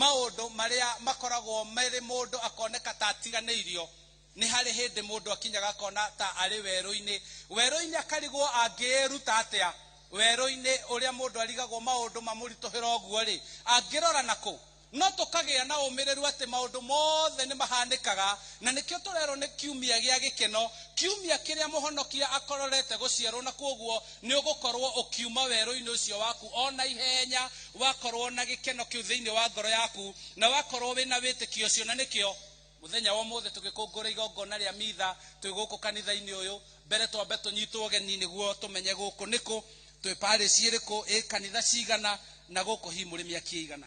Maũndũ marĩa makoragwo marĩ mũndũ akoneka ta atiganĩirio. Nĩ harĩ hĩndĩ mũndũ akinyaga akona ta arĩ werũ-inĩ. Werũ-inĩ akarigwo angĩĩruta atĩa. Werũ-inĩ ũrĩa mũndũ arigagwo maũndũ mamũritũhĩra ũguo rĩ, angĩrora nakũ? No tũkagĩa na ũmĩrĩru atĩ maũndũ mothe nĩ mahanĩkaga, na nĩkĩo tũrerwo nĩ kiumia gĩa gĩkeno, kiumia kĩrĩa mũhonokia akororete gũciarwo, na kwoguo nĩ ũgũkorwo ũkiuma werũ-inĩ ũcio waku o na ihenya, wakorwo na gĩkeno kĩu thĩinĩ wa ngoro yaku, na wakorwo wĩna wĩtĩkio ũcio. Na nĩkĩo mũthenya wa ũmũthĩ tũgĩkũngũra igongona rĩa mitha twĩ gũkũ kanitha-inĩ ũyũ. Mbere twambe tũnyitwo ũgeni nĩguo tũmenye gũkũ nĩkũ, twĩ parish ĩrĩkũ, ĩ kanitha cigana, na gũkũ hihi mũrĩ mĩaki ĩigana.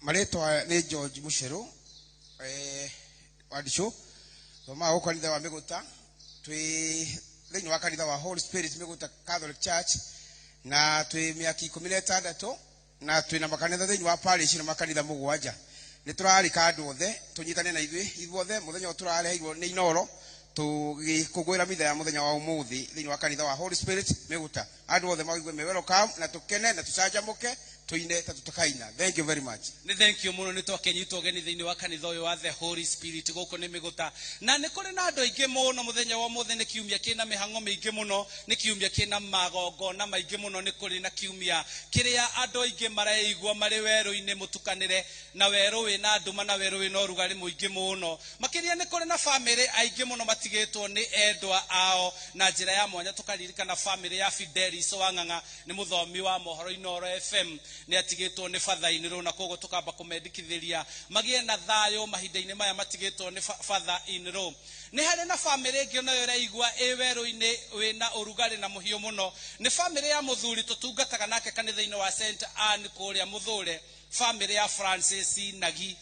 Marĩtwa nĩ George Mucheru, Wandicũ, thomaga gũkũ kanitha wa Mĩgũta, twĩ thĩinĩ wa kanitha wa Holy Spirit Mĩgũta Catholic Church, na twĩ mĩaki 16, na twĩ na makanitha thĩinĩ wa parish na makanitha 7. Nĩ tũrarĩka andũ othe tũnyitane na ithuĩ ithuothe mũthenya ũyũ tũrareheirwo nĩ Inooro tũgĩkũngũĩra mitha ya mũthenya wa ũmũthĩ thĩinĩ wa kanitha wa Holy Spirit Mĩgũta. Andũ othe maigue me welcome, na tũkene na tũcanjamũke, tũine ta tũtakaina. Thank you very much. Nĩ thank you mũno, nĩ twakĩnyitwo ũgeni thĩinĩ wa kanitha ũyũ wa The Holy Spirit gũkũ nĩ Mĩgũta. Na nĩ kũrĩ na andũ aingĩ mũno mũthenya wa ũmũthĩ. Nĩ kiumia kĩna mĩhang'o mĩingĩ mũno, nĩ kiumia kĩna magongona maingĩ mũno, nĩ kũrĩ na kiumia kĩrĩa andũ aingĩ mareigua marĩ werũ-inĩ mũtukanĩre, na werũ wĩna nduma na werũ wĩna ũrugarĩ mũingĩ mũno. Makĩria nĩ kũrĩ na bamĩrĩ aingĩ mũno matigĩtwo nĩ endwa ao na njĩra ya mwanya. Tũkaririkana bamĩrĩ ya Fidelis Wang'ang'a, nĩ mũthomi wa mohoro Inooro FM, nĩ atigĩtwo nĩ father in law, na koguo tũkamba kũmendikithĩria magĩe na thayũ mahinda-inĩ maya matigĩtwo nĩ father in law. Nĩ harĩ na bamĩrĩ ĩngĩ onayo ĩraigua ĩ werũ-inĩ wĩna ũrugarĩ na mũhiũ mũno. Nĩ bamĩrĩ ya mũthuri tũtungataga nake kanitha-inĩ wa St Anne kũrĩa Mũthũre, bamĩrĩ ya Francis Nagi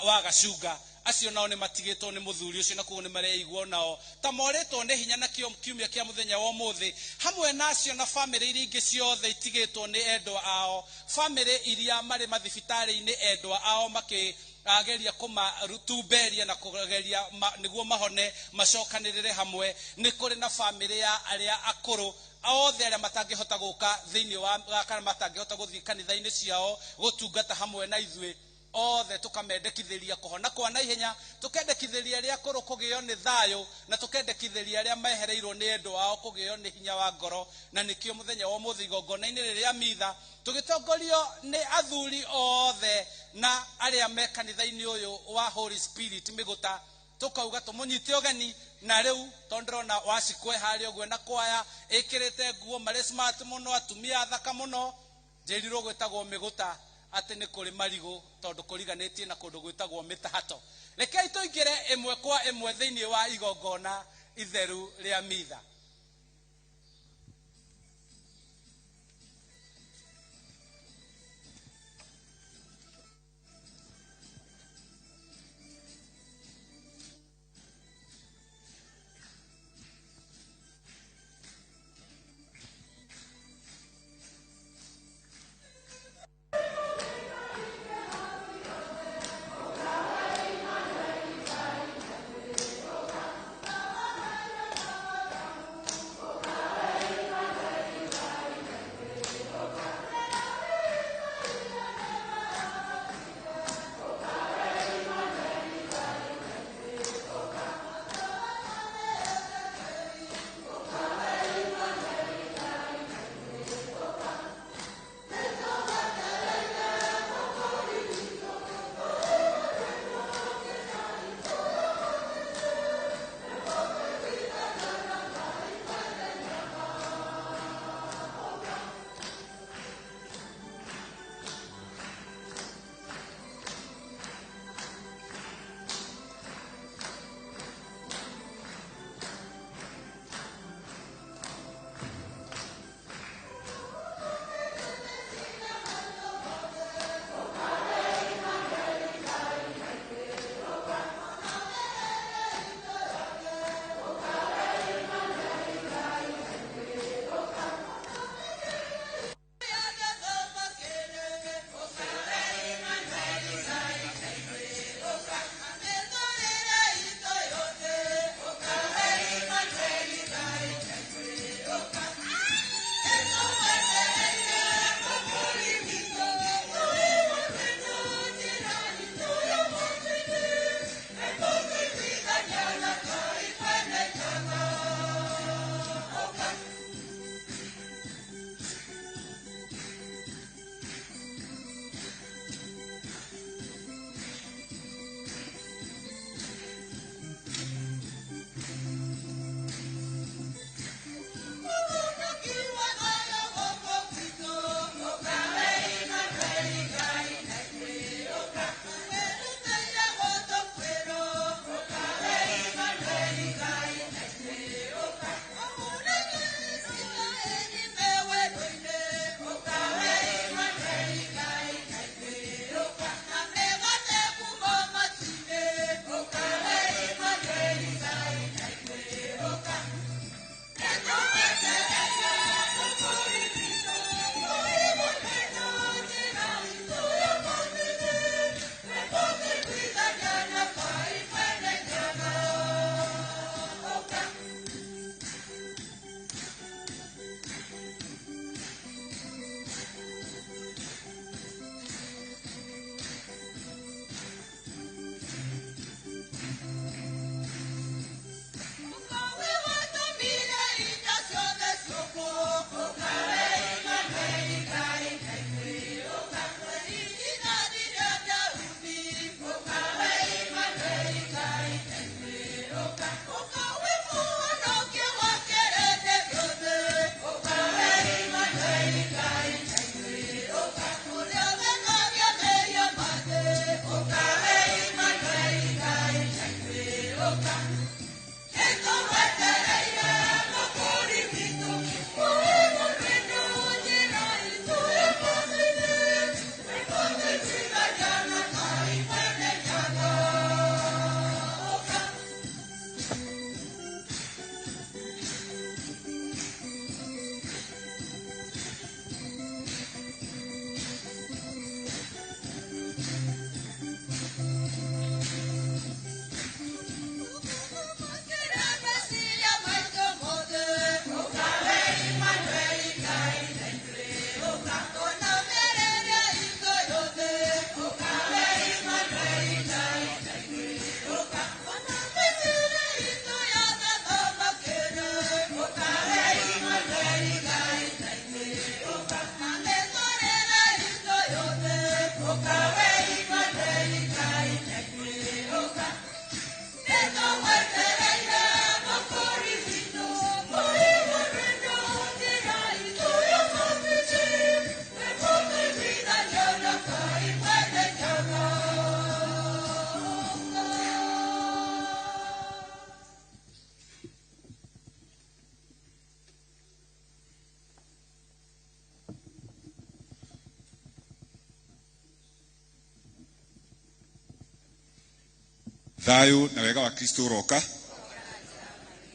wa Gacunga. Acio nao nĩ matigĩtwo nĩ mũthuri ũcio, na koguo nĩ mareigua nao ta morĩtwo nĩ hinya. Na kĩo kiumia kĩa mũthenya wa ũmũthĩ hamwe na acio na bamĩrĩ iria ingĩ ciothe itigĩtwo nĩ endwa ao, bamĩrĩ iria marĩ mathibitarĩ-inĩ endwa ao makĩgeria kũmatumberia na kũgeria nĩguo mahone macokanĩrĩre hamwe. Nĩ kũrĩ na bamĩrĩ ya arĩa akũrũ othe arĩa matangĩhota gũka thĩinĩ wa kana matangĩhota gũthiĩ kanitha-inĩ ciao gũtungata hamwe na ithuĩ othe, tũkamendekithĩria kũhona kwa naihenya, tũkendekithĩria arĩa akũrũ kũgĩo nĩ thayũ, na tũkendekithĩria arĩa mehereirwo nĩ endwa ao kũgĩo nĩ hinya wa ngoro. Na nĩkĩo mũthenya wa ũmũthĩ igongona-inĩ rĩrĩa mitha tũgĩtongorio nĩ athuri othe na arĩa me kanitha-inĩ ũyũ wa Holy Spirit Mĩgũta, tũkauga tũmũnyite ũgeni. Na rĩu tondũ ndĩrona wacikwe harĩa ũguo na kwaya ĩkĩrĩte nguo marĩ smart mũno, atumia athaka mũno, njĩrirwo gwĩtagwo Mĩgũta atĩ nĩ kũrĩ marigũ tondũ kũriganĩtie na kũndũ gwĩtagwo mĩtahato. Rekei tũingĩre ĩmwe kwa ĩmwe thĩinĩ wa igongona itheru rĩa mitha. Thayũ na wega wa Kristo ũroka.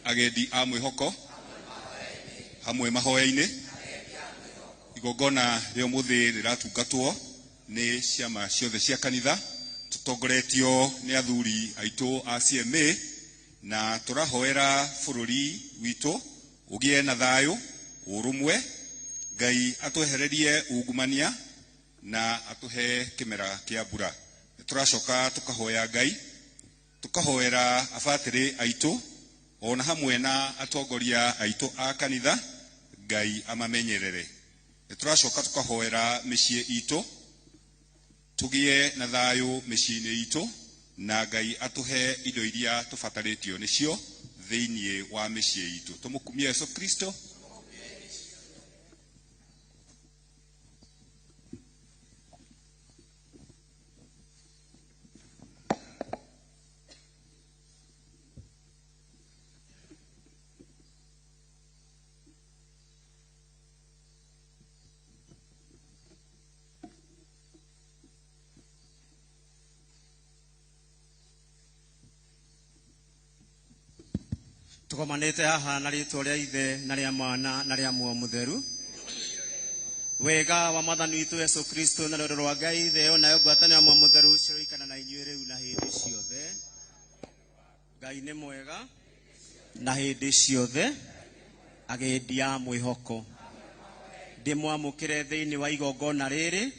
Agendi a mwĩhoko hamwe mahoya-inĩ. Igongona rĩa ũmũthĩ rĩratungatwo nĩ ciama ciothe cia kanitha, tũtongoretio nĩ athuri aitũ a CMA, na tũrahoera bũrũri witũ ũgĩe na thayũ, ũrũmwe, Ngai atwehererie ungumania na atũhe kĩmera kĩa mbura. Tũracoka tũkahoya Ngai, tũkahoera abatĩrĩ aitũ ona hamwe na atongoria aitũ a kanitha, Ngai amamenyerere. Tũracoka tũkahoera mĩciĩ itũ, tũgĩe na thayũ mĩciĩ-inĩ itũ, na Ngai atũhe indo iria tũbatarĩtio nĩcio thĩinĩ wa mĩciĩ itũ. Tũmũkumie Yesu Kristo. Tugomanĩte haha na rĩtwa rĩa Ithe na rĩa Mwana na rĩa Muoyo Mũtheru. Wega wa Mwathani witũ Yesu Kristo na rwendo rwa Ngai Ithe onayo ngwatanĩro ya Muoyo Mũtheru ciroikana na inyuĩ rĩu na hĩndĩ ciothe. Ngai nĩ mwega na hĩndĩ ciothe. Agendi a mwĩhoko, ndĩmwamũkĩre thĩinĩ wa igongona rĩrĩ.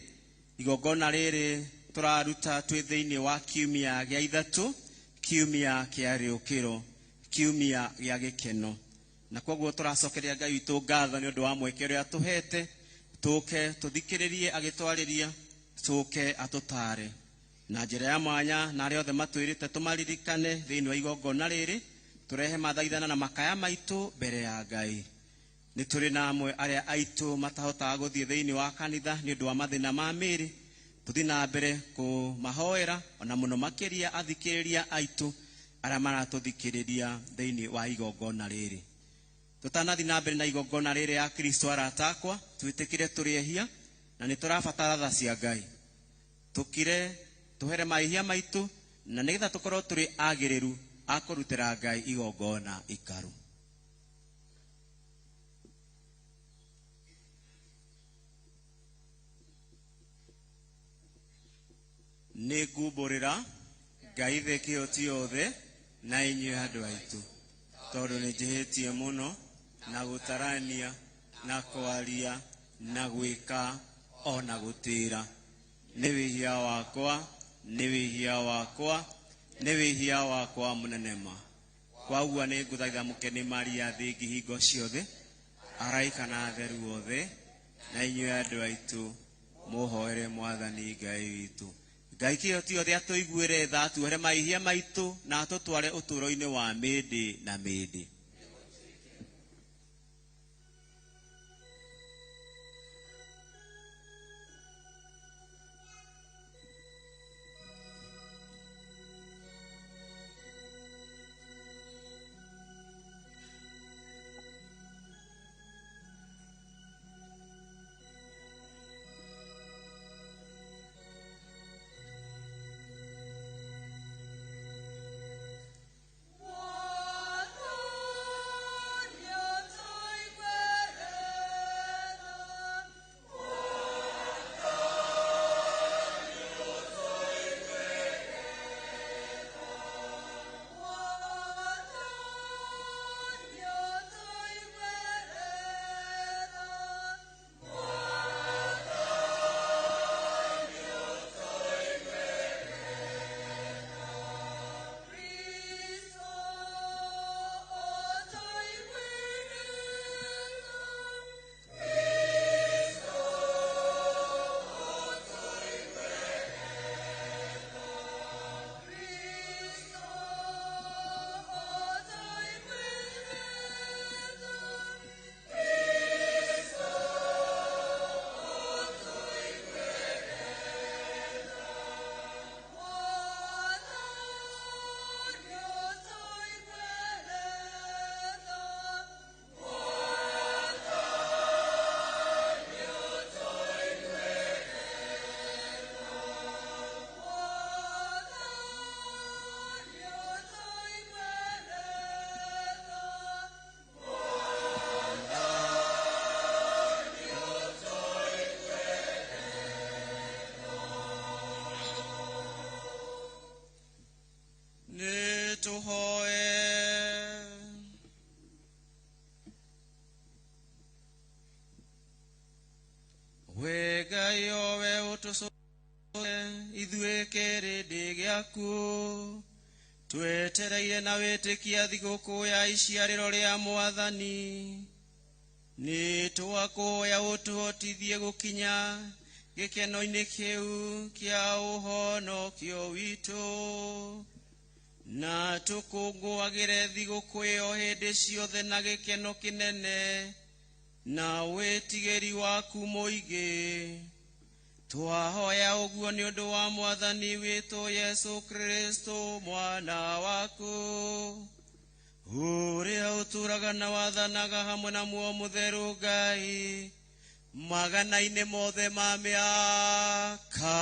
Igongona rĩrĩ tũraruta twĩ thĩinĩ wa kiumia gĩa ithatũ, kiumia kĩa rĩũkĩro, kiumia gĩa gĩkeno. Na koguo tũracokeria Ngai witũ ngatho nĩ ũndũ wa mweke ũrĩa atũhete, tũke tũthikĩrĩrie agĩtwarĩria, tũke atũtare na njĩra ya mwanya, na arĩa othe matwĩrĩte tũmaririkane thĩinĩ wa igongona rĩrĩ, tũrehe mathaithana na makaya maitũ mbere ya Ngai. Nĩ tũrĩ na amwe arĩa aitũ matahotaga gũthiĩ thĩinĩ wa kanitha nĩ ũndũ wa mathĩna ma mĩĩrĩ, tũthiĩ na mbere kũmahoera, ona mũno makĩria athikĩrĩria aitũ arĩa maratũthikĩrĩria thĩinĩ wa igongona rĩrĩ. Tũtanathiĩ na mbere na igongona rĩrĩ ya Kristo, arata akwa, twĩtĩkĩre tũrĩ ehia na nĩ tũrabatara tha cia Ngai. Tũkire tũhere mahĩtia maitũ na nĩgetha tũkorwo tũrĩ agĩrĩru a kũrutĩra Ngai igongona ikaru. Nĩ ngumbũrĩra Ngai thĩ kĩhoti yothe na inyuĩ andũ aitũ, tondũ nĩ njĩhĩtie mũno na gũtarania na kwaria na gwĩka ona gũtĩra. Nĩ wĩhia wakwa, nĩ wĩhia wakwa, nĩ wĩhia wakwa mũnene ma. Kwaguo nĩ ngũthaitha mũkeni Maria thingi hingo ciothe, araika na atheru othe, na inyuĩ andũ aitũ mũhoere Mwathani Ngai witũ. Ngai kĩhoti yothe atũiguĩre tha, atuohere mahĩtia maitũ na atũtware ũtũũro-inĩ wa mĩndĩ na mĩndĩ. What Tũhoe. We Ngai o we ũtũcũe ithuĩ kĩrĩndĩ gĩaku, twetereire na wĩtĩkia thigũkũ ya iciarĩro rĩa Mwathani. Nĩ twakũhoya ũtũhotithie gũkinya gĩkeno-inĩ kĩu kĩa ũhonokio witũ, na tũkũngũagĩre thigũkũ ĩyo hĩndĩ ciothe na gĩkeno kĩnene na wĩtigĩri waku mũingĩ. Twahoya ũguo nĩ ũndũ wa Mwathani witũ Yesu Kristo mwana waku, ũrĩa ũtũũraga na wathanaga hamwe na Muoyo Mũtheru Ngai magana-inĩ mothe ma mĩaka.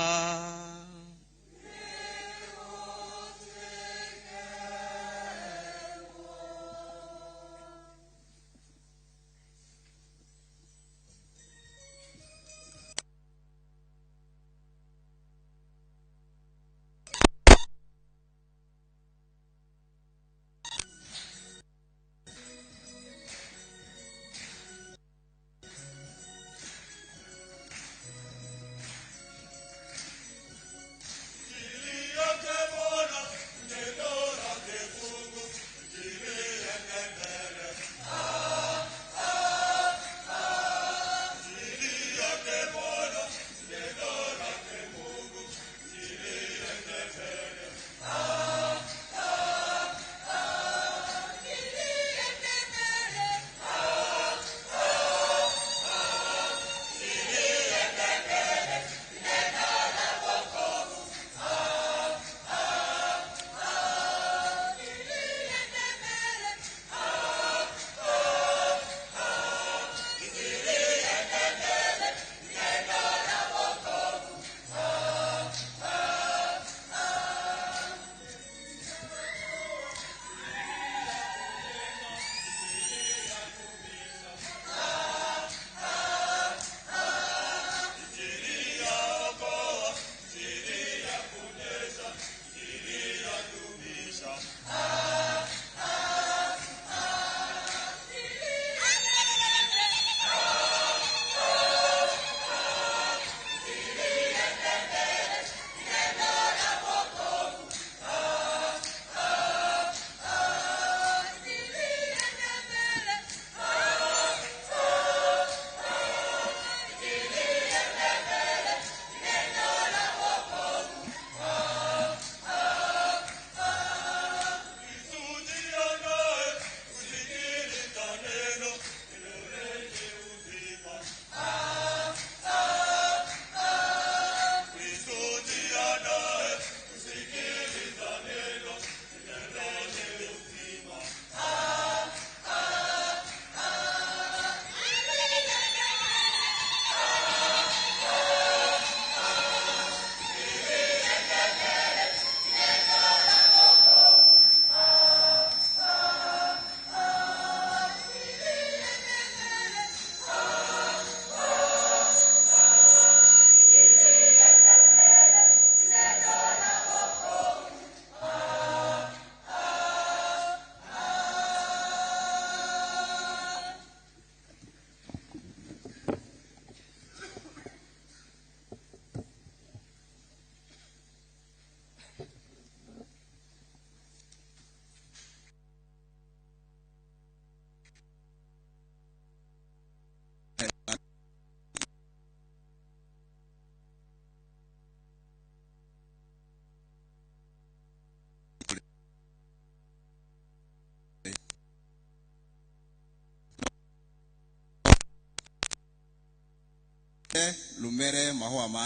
Lumere mahũa ma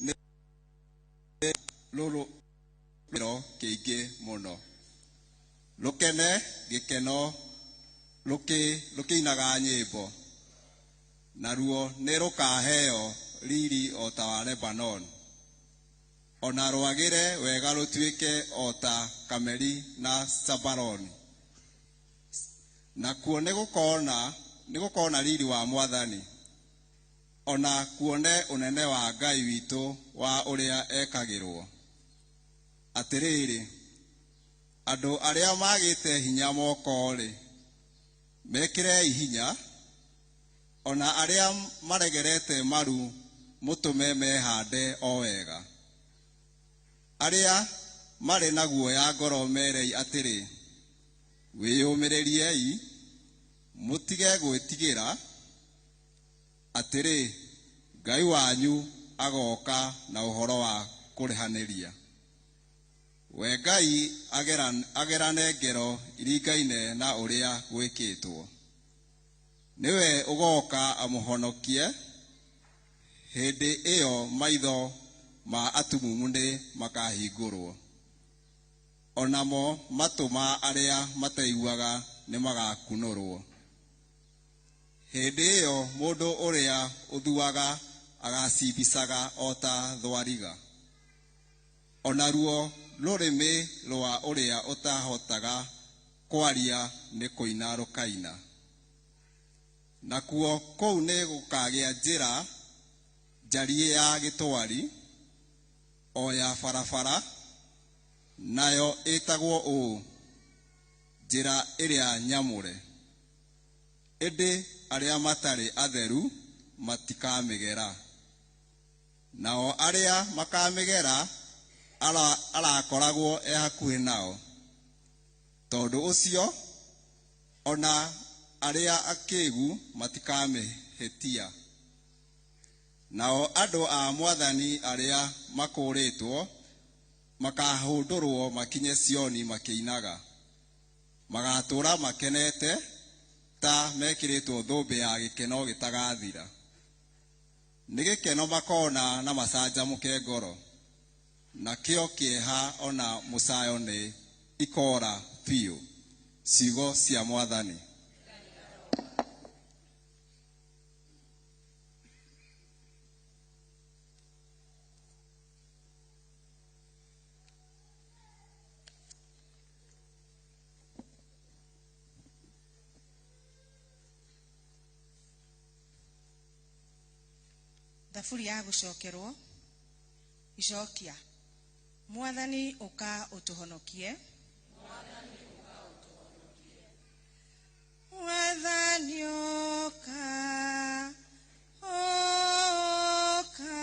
nĩ rũrũ kĩingĩ mũno, rũkene gĩkeno rũkĩinaga nyĩmbo, naruo nĩ rũkaheo riri o ta wa Lebanon, ona rwagĩre wega rũtuĩke o ta Kameli na Sabaroni. Nakuo nĩ gũkona riri wa Mwathani, ona kuone ũnene wa Ngai witũ wa ũrĩa ekagĩrwo. Atĩrĩrĩ, andũ arĩa magĩte hinya moko-rĩ, mekĩrei hinya, ona arĩa maregerete maru mũtũme mehande o wega. Arĩa marĩ na guoya ngoro merei atĩrĩ, wĩyũmĩrĩriei, mũtige gwĩtigĩra, atĩrĩ, Ngai wanyu agoka na ũhoro wa kũrĩhanĩria. We Ngai agerane ngero iringaine na ũrĩa gwĩkĩtwo. Nĩwe ũgoka amũhonokie, hĩndĩ ĩyo maitho ma atumumu nĩ makahingũrwo, onamo matũ ma arĩa mataiguaga nĩ magakunũrwo. Hĩndĩ ĩyo mũndũ ũrĩa ũthuaga agacimbicaga o ta thwariga, onaruo rũrĩmĩ rwa ũrĩa ũtahotaga kwaria nĩ kũina rũkaina. Nakuo kũu nĩ gũkagĩa njĩra njariĩ ya gĩtwari, o ya barabara, nayo ĩtagwo ũũ, njĩra ĩrĩa nyamũre. Ĩndĩ arĩa matarĩ atheru matikamĩgera, nao arĩa makamĩgera arakoragwo e hakuhĩ nao. Tondũ ũcio ona arĩa akĩgu matikamĩhĩtia. Nao andũ a Mwathani arĩa makũũrĩtwo makahũndũrwo makinye Sioni makĩinaga, magatũũra makenete ta mekĩrĩtwo thũmbĩ ya gĩkeno gĩtagathira. Nĩ gĩkeno makona na macanjamũke ngoro, nakĩo kĩeha ona mũcayo nĩ ikora biũ. Ciugo cia Mwathani. Thaburi ya gũcokerwo. Icokia. Mwathani ũka ũtũhonokie. Mwathani ũka, ũka,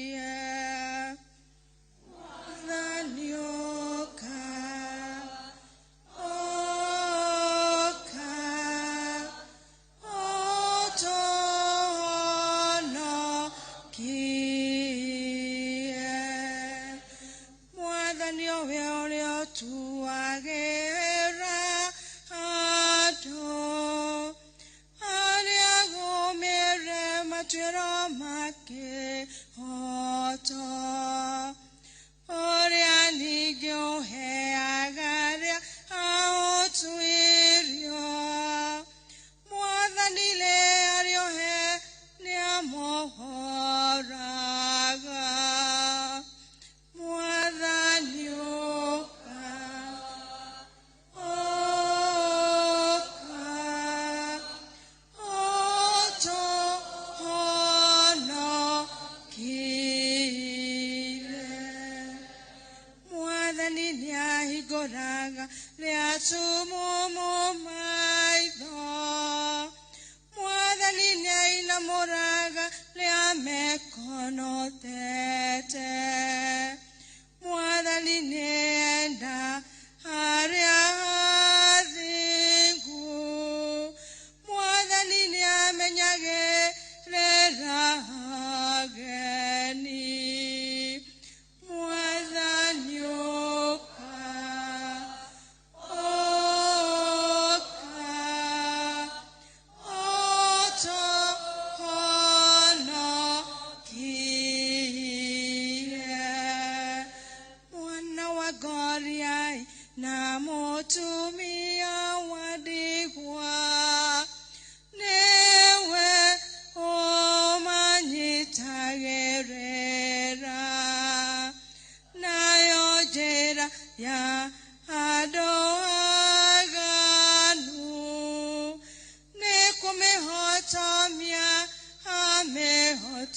ũtũhonokie. Mwathani ũka, ũka, ũtũhonokie. Mwathani ũwe ũrĩa ũtuagĩra andũ, arĩa agũmĩre matuĩro ma kĩhooto, ũrĩa ningĩ ũheaga arĩa aũtuĩrio. Mwathani rĩrĩa ũhe nĩamohoraga. Mwathani ũka, ũka,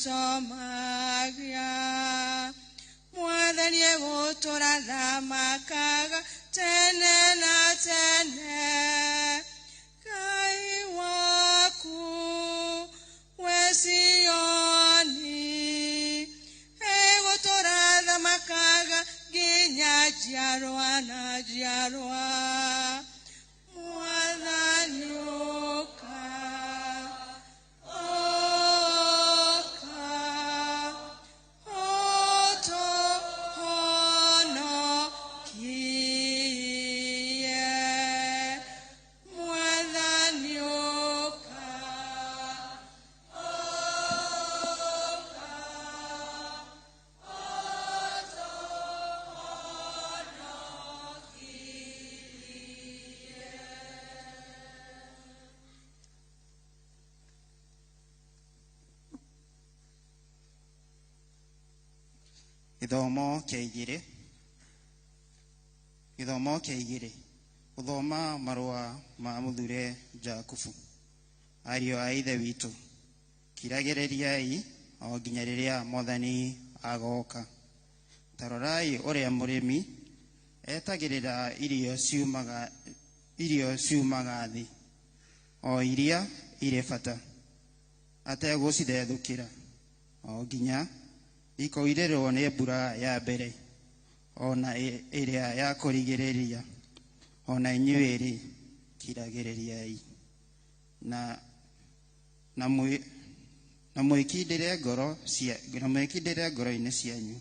Nĩatũcomagia. Mwathani egũtũũra thamakaga tene na tene. Ngai waku we Sioni egũtũũra thamakaga nginya njiarwa na njiarwa. Mwathani ũka, ũka, ũtũhonokie. Mwathani ũka, ũka, Gĩthomo kĩa igĩrĩ. Gĩthomo kĩa igĩrĩ. Gũthoma marũa ma mũthure Jakubu. Ariũ a Ithe witũ, kiragĩrĩriai o nginya rĩrĩa Mwathani agooka. Ta rorai ũrĩa mũrĩmi etagĩrĩra irio ciumaga thĩ, o iria irĩ bata, ategũcithethũkĩra, o nginya ikoirĩrwo nĩ mbura ya mbere, o na ĩrĩa ya kũrigĩrĩria. O na inyuĩ-rĩ, kiragĩrĩriai na mwĩkindĩre ngoro cia, na mwĩkindĩre ngoro-inĩ cianyu,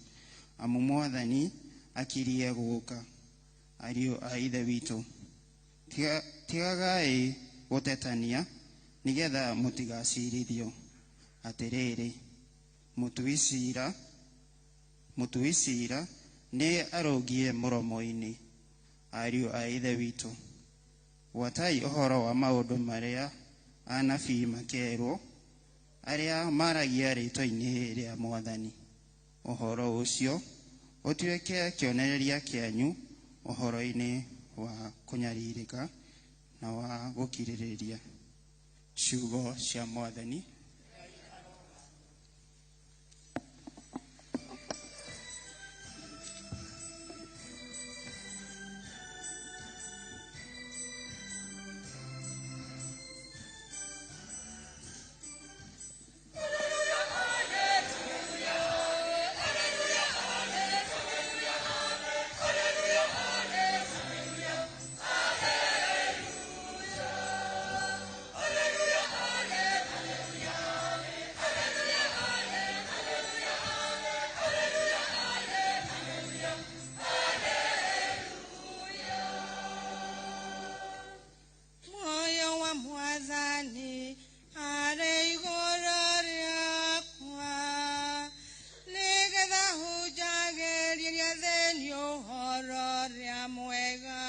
amu Mwathani akirie gũũka. Ariũ a Ithe witũ, tigagai gũtetania, nĩgetha mũtigacirithio. Atĩrĩrĩ, mũtui cira nĩ arũngiĩ mũromo-inĩ. Ariũ a Ithe witũ, gwatai ũhoro wa maũndũ marĩa anabii makerwo, arĩa maragia rĩĩtwa-inĩ rĩa Mwathani. Ũhoro ũcio ũtuĩke kĩonereria kĩanyu ũhoro-inĩ wa kũnyarirĩka na wa gũkirĩrĩria. Ciugo cia Mwathani. Moyo wa Mwathani arĩ igũrũ rĩakwa, nĩgetha hunjagĩrie athĩni ũhoro ũrĩa mwega.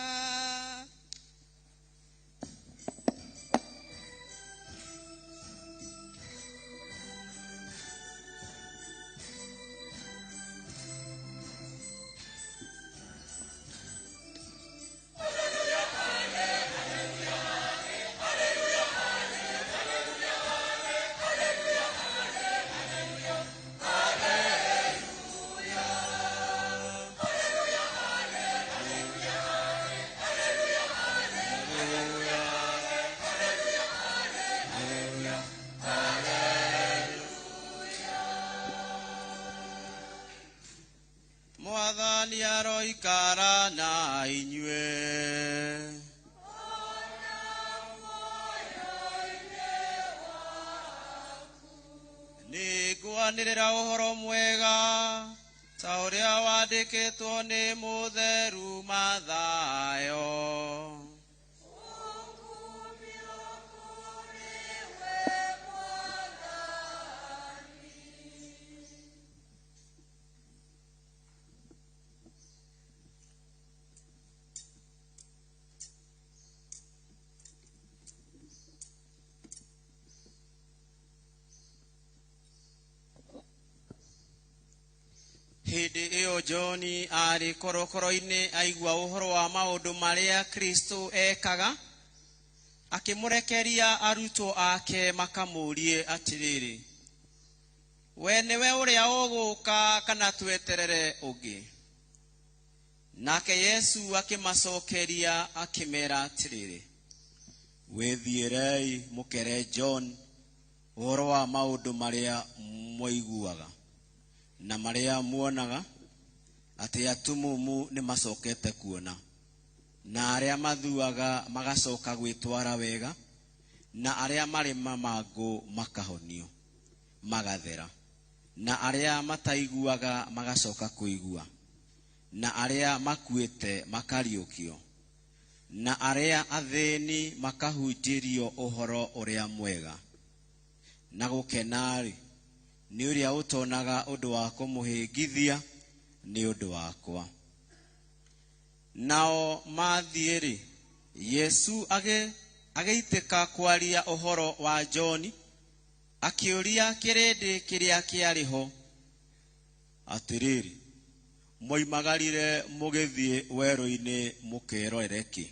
Mwathani aroikara na inyuĩ. Nĩngwanĩrĩra ũhoro mwega ta ũrĩa wandĩkĩtwo nĩ mũtheru Mathayo. Hĩndĩ ĩyo John arĩ korokoro-inĩ aigua ũhoro wa maũndũ marĩa Kristo ekaga, akĩmũrekeria arutwo ake makamũũrie atĩrĩrĩ, We nĩwe ũrĩa ũgũka kana tweterere ũngĩ? Nake Yesu akĩmacokeria akĩmera atĩrĩrĩ, wĩthiĩrei mũkere John ũhoro wa maũndũ marĩa mwaiguaga na marĩa muonaga, atĩ atumumu nĩ macokete kuona, na arĩa mathuaga magacoka gwĩtwara wega, na arĩa marĩ mamangũ makahonio magathera, na arĩa mataiguaga magacoka kũigua, na arĩa makuĩte makariũkio, na arĩa athĩni makahunjĩrio ũhoro ũrĩa mwega. Na gũkena-rĩ, nĩ ũrĩa ũtonaga ũndũ wa kũmũhĩngithia nĩ ũndũ wakwa. Nao mathiĩ-rĩ, Yesu agĩitĩka kwaria ũhoro wa John, akĩũria kĩrĩndĩ kĩrĩa kĩarĩ ho atĩrĩrĩ, mwoimagarire mũgĩthiĩ werũ-inĩ mũkerorere kĩ?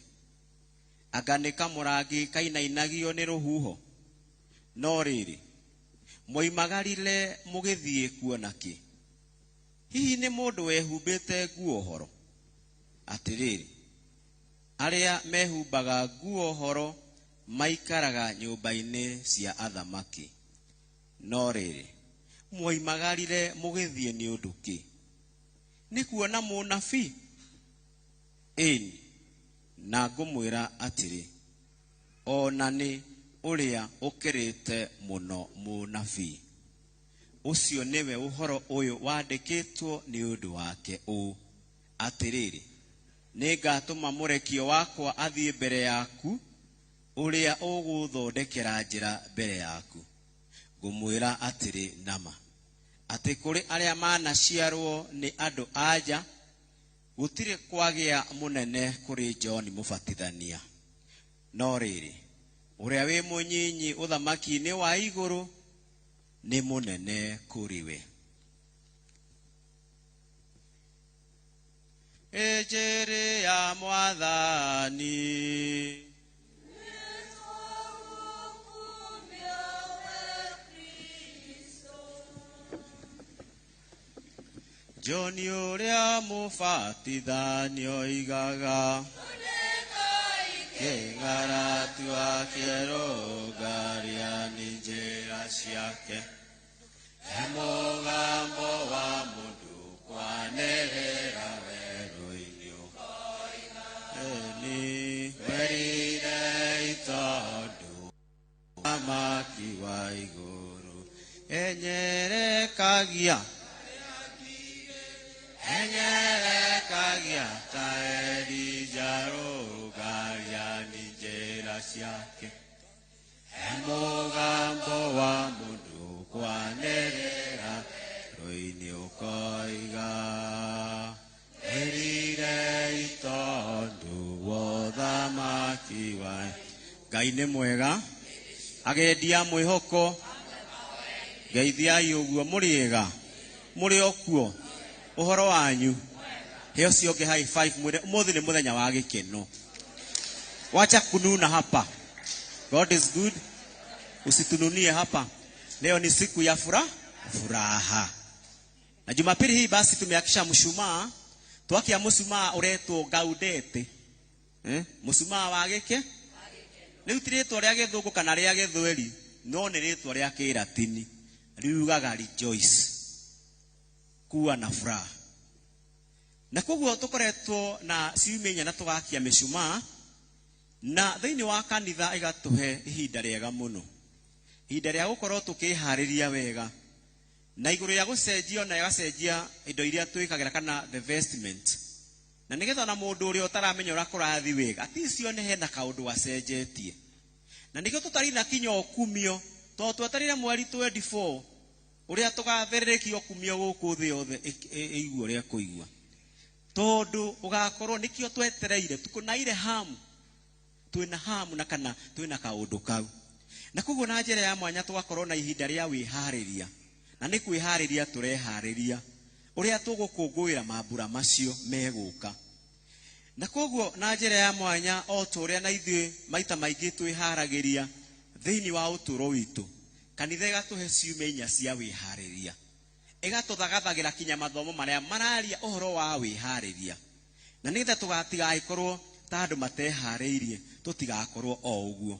Anga nĩ kamũrangi kainainagio nĩ rũhuho? No rĩrĩ, mwoimagarire mũgĩthiĩ kuona kĩ? Hihi nĩ mũndũ wehumbĩte nguo horo? Atĩrĩrĩ, arĩa mehumbaga nguo horo maikaraga nyũmba-inĩ cia athamaki. No rĩrĩ, mwoimagarire mũgĩthiĩ nĩ ũndũ kĩ? Nĩ kuona mũnabii? Ĩni, na ngũmwĩra atĩrĩ, ona nĩ ũrĩa ũkĩrĩte mũno mũnabii. Ũcio nĩwe ũhoro ũyũ wandĩkĩtwo nĩ ũndũ wake ũũ, atĩrĩrĩ, nĩngatũma mũrekio wakwa athiĩ mbere yaku, ũrĩa ũgũthondekera njĩra mbere yaku. Ngũmwĩra atĩrĩ nama, atĩ kũrĩ arĩa manaciarwo nĩ andũ anja, gũtirĩ kwagĩa mũnene kũrĩ John Mũbatithania. No rĩrĩ, ũrĩa wĩ mũnyinyi ũthamaki-inĩ wa igũrũ nĩ mũnene kũrĩ we. Injiri ya Mwathani. John ũrĩa mũbatithania oigaga, kĩng'aratua kĩrũngaria nĩ njĩra ciake, he mũgambo wa mũndũ kwanĩrĩra werũ-inĩ ũkoiga, werirei tondũ ũthamaki wa igũrũ enyerekagia enyerekagia ta Elija rũngaria nĩ njĩra ciake, he mũgambo wa mũndũ kwanĩrĩra werũ-inĩ ũkoiga, ĩrirei tondũ ũthamaki wa Ngai nĩ mwega. Agendia mwĩhoko, ngeithiai ũguo mũrĩega, mũrĩ o kuo, ũhoro wanyu. He ũcio ũngĩ high five, mwĩre ũmũthĩ nĩ mũthenya wa gĩkeno. Wacha kununa hapa. God is good. Usitununie hapa. Leo ni siku ya furaha. Na Jumapili hii basi tumeakisha mshumaa. Twakia mshumaa uretwo Gaudete. Mshumaa wa gĩke? Rĩu ti rĩtwa rĩa gĩthũngũ kana rĩa gĩthweri, no nĩ rĩtwa rĩa kĩratini. Riugaga rejoice. Kuwa na furaha. Na koguo tũkoretwo na ciumia inya na tũgakia mĩcumaa, na thĩinĩ wa kanitha ĩgatũhe ihinda rĩega mũno, ihinda rĩa gũkorwo tũkĩharĩria wega, na igũrũ rĩa gũcenjia na ĩgacenjia indo iria twĩkagĩra kana the vestment, na nĩgetha ona mũndũ ũrĩa ũtaramenya ũrĩa kũrathiĩ wega at least one hena kaũndũ gacenjetie. Na nĩkĩo tũtarĩ na kinya ũkumio, tondũ twetereire mweri 24 ũrĩa tũgathererĩkia ũkumio gũkũ thĩ yothe ĩigue ũrĩa ĩkũigua, tondũ ũgakorwo nĩkĩo twetereire. Tuko na ile hamu, twĩna hamu na kana twĩna kaũndũ kau. Na koguo na njĩra ya mwanya tũgakorwo na ihinda rĩa wĩharĩria, na nĩ kwĩharĩria tũreharĩria ũrĩa tũgũkũngũĩra mambura macio megũka. Na koguo na njĩra ya mwanya o ta ũrĩa na ithuĩ maita maingĩ twĩharagĩria thĩinĩ wa ũtũũro witũ, Kanitha ĩgatũhe ciumia inya cia wĩharĩria, ĩgatũthagathagira kinya mathomo marĩa mararia ũhoro wa wĩharĩria, na nĩgetha tũgatigagĩkorwo ta andũ mateharĩirie, tũtigakorwo o ũguo.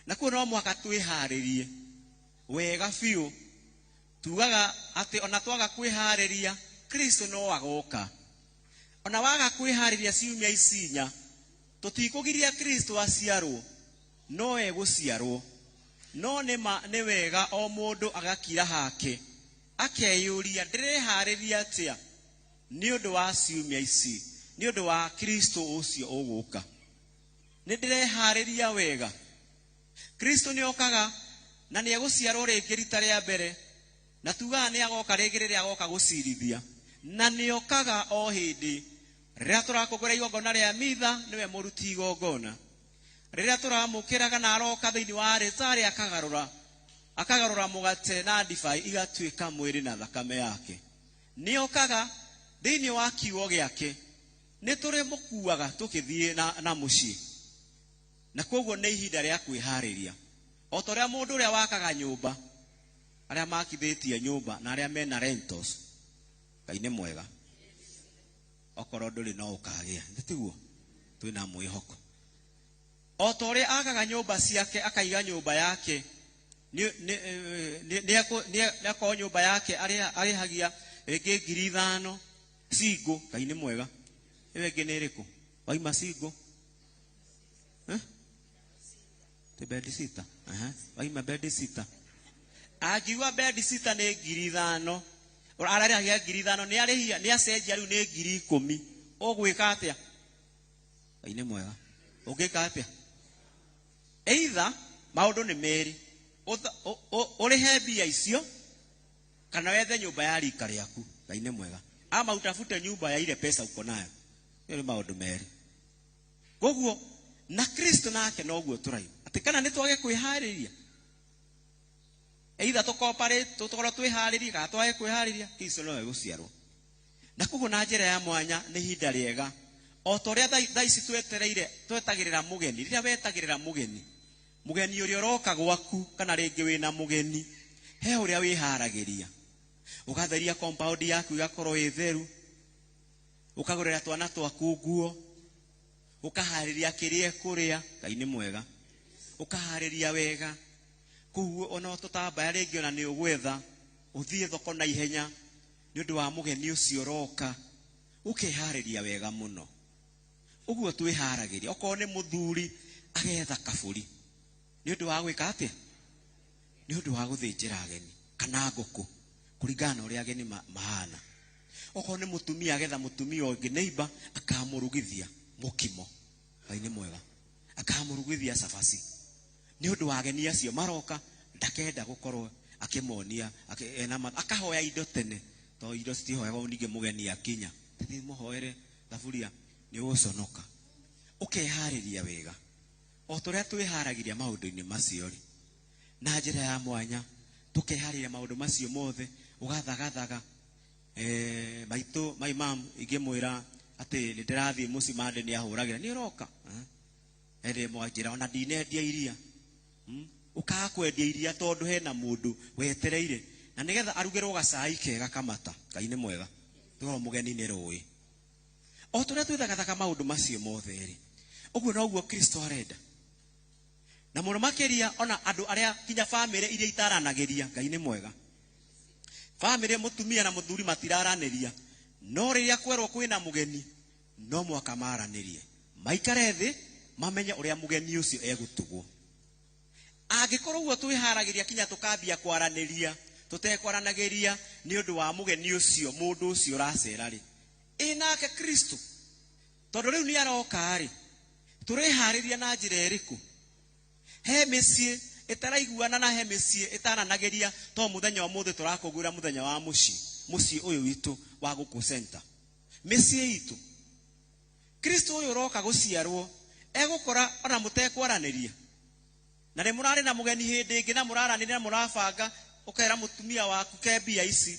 Na kuo no mũhaka twĩharĩrie wega biũ. Tugaga atĩ ona twaga kwĩharĩria, Kristo no agoka. Ona waga kwĩharĩria ciumia ici inya, tũtikũgiria Kristo aciarwo, no egũciarwo. No nĩ wega o mũndũ agakira hake akeyũria, ndĩreharĩria atĩa nĩ ũndũ wa ciumia ici, nĩ ũndũ wa Kristo ũcio ũgũka? Nĩ ndĩreharĩria wega? Kristo nĩ okaga na nĩ egũciarwo rĩngĩ rita rĩa mbere, na tugaga nĩ agoka rĩngĩ rĩrĩa agoka gũcirithia, na nĩ okaga o hĩndĩ rĩrĩa tũrakũngũra igongona rĩa mitha, nĩwe mũruti igongona. Rĩrĩa tũramũkĩra kana aroka thĩinĩ wa rĩtarĩ, akagarũra mũgate na ndibai igatuĩka mwĩrĩ na thakame yake. Nĩ okaga thĩinĩ wa kiugo gĩake, nĩ tũrĩ mũkuaga tũkĩthiĩ na mũciĩ. Na koguo nĩ ihinda rĩa kwĩharĩria. O ta ũrĩa mũndũ ũrĩa wakaga nyũmba, arĩa makithĩtie nyũmba na arĩa mena rentals, Ngai nĩ mwega. Okorwo ndũrĩ no ũkagĩa, tiguo? Twĩna mwĩhoko. O ta ũrĩa akaga nyũmba ciake, akaiga nyũmba yake, nĩ akorwo nyũmba yake arĩhagia rĩngĩ 5,000 cingũ. Ngai nĩ mwega. Ĩyo ĩngĩ nĩ ĩrĩkũ? Waima cingũ? Ti bed sita? Waima bed sita. Angiuga bed sita nĩ 5,000, ararĩhagia 5,000, nĩ arĩhia, nĩ acenjia rĩu nĩ 10,000. Ũgwĩka atĩa? Ngai nĩ mwega. Ũngĩka atĩa? Either maũndũ nĩ merĩ, ũrĩhe mbia icio kana wethe nyũmba ya rika rĩaku. Ngai nĩ mwega. Ama utafute nyumba ya ile pesa uko nayo. Hiyo nĩ maũndũ merĩ. Koguo na Kristo nake noguo tũraiga atĩ kana nĩ twage kwĩharĩria, either tũkoparate, tũkorwo twĩharĩrie kana twage kwĩharĩria, Kristo no egũciarwo. Na koguo na njĩra ya mwanya nĩ ihinda rĩega, o ta ũrĩa thaa ici twetereire, twetagĩrĩra mũgeni. Rĩrĩa wetagĩrĩra mũgeni, mũgeni ũrĩa ũroka gwaku kana rĩngĩ wĩna mũgeni, he ũrĩa wĩharagĩria. Ũgatheria compound yaku ĩgakorwo ĩ theru, ũkagũrĩra twana twaku nguo, ũkaharĩria kĩrĩa ekũrĩa. Ngai nĩ mwega. Ũkaharĩria wega. Koguo ona tũtambaya rĩngĩ ona nĩ ũgwetha, ũthiĩ thoko na ihenya nĩ ũndũ wa mũgeni ũcio ũroka, ũkeharĩria wega mũno. Ũguo twĩharagĩria. Okorwo nĩ mũthuri agetha kabũri nĩ ũndũ wa gwĩka atĩa? Nĩ ũndũ wa gũthĩnjĩra ageni kana ngũkũ, kũringana na ũrĩa ageni mahana. Okorwo nĩ mũtumia agetha mũtumia ũngĩ neighbor, akamũrugithia mũkimo. Ngai nĩ mwega. Akamũrugithia cabaci nĩ ũndũ wa ageni acio maroka, ndakenda gũkorwo akĩmonia, akahoya indo tene, tondũ indo citihoyagwo ningĩ mũgeni akinya. Tĩthi mũhoere thaburia, nĩ ũgũconoka. Ũkeharĩria wega o ta ũrĩa twĩharagĩria maũndũ-inĩ macio rĩ, na njĩra ya mwanya tũkeharĩria maũndũ macio mothe. Ũgathagathaga. Maitũ, my mom ingĩmwĩra atĩ nĩ ndĩrathiĩ mũciĩ, mande nĩ ahũragĩra, nĩ ũroka? Ĩndĩ mwanjĩra ona ndinendia iria. Ũkaga kwendia iria tondũ hena mũndũ wetereire, na nĩgetha arugĩrwo gacai kega kamata. Ngai nĩ mwega. Tũkorwo mũgeni nĩ rũĩ. O ta ũrĩa twĩthagathaga maũndũ macio mothe rĩ, ũguo noguo Kristo arenda. Na mũno makĩria ona andũ arĩa kinya bamĩrĩ iria itaranagĩria. Ngai nĩ mwega. Bamĩrĩ mũtumia na mũthuri matiraranĩria, no rĩrĩa kwerwo kwĩna mũgeni no mũhaka maranĩrie, maikare thĩ mamenye ũrĩa mũgeni ũcio egũtugwo. Angĩkorwo ũguo twĩharagĩria kinya tũkambia kwaranĩria, tũtekwaranagĩria nĩ ũndũ wa mũgeni ũcio, mũndũ ũcio ũracera rĩ, ĩ nake Kristo tondũ rĩu nĩ aroka rĩ, tũreharĩria na njĩra ĩrĩkũ? He mĩciĩ ĩtaraiguana na he mĩciĩ ĩtaranagĩria, to mũthenya wa ũmũthĩ tũrakũngũĩra mũthenya wa mũciĩ, mũciĩ ũyũ witũ wa gũkũ center, mĩciĩ itũ. Kristo ũyũ ũroka gũciarwo egũkora ona mũtekwaranĩria, na nĩ mũrarĩ na mũgeni hĩndĩ ĩngĩ na mũraranĩria na mũrabanga, ũkera mũtumia waku ke mbia ici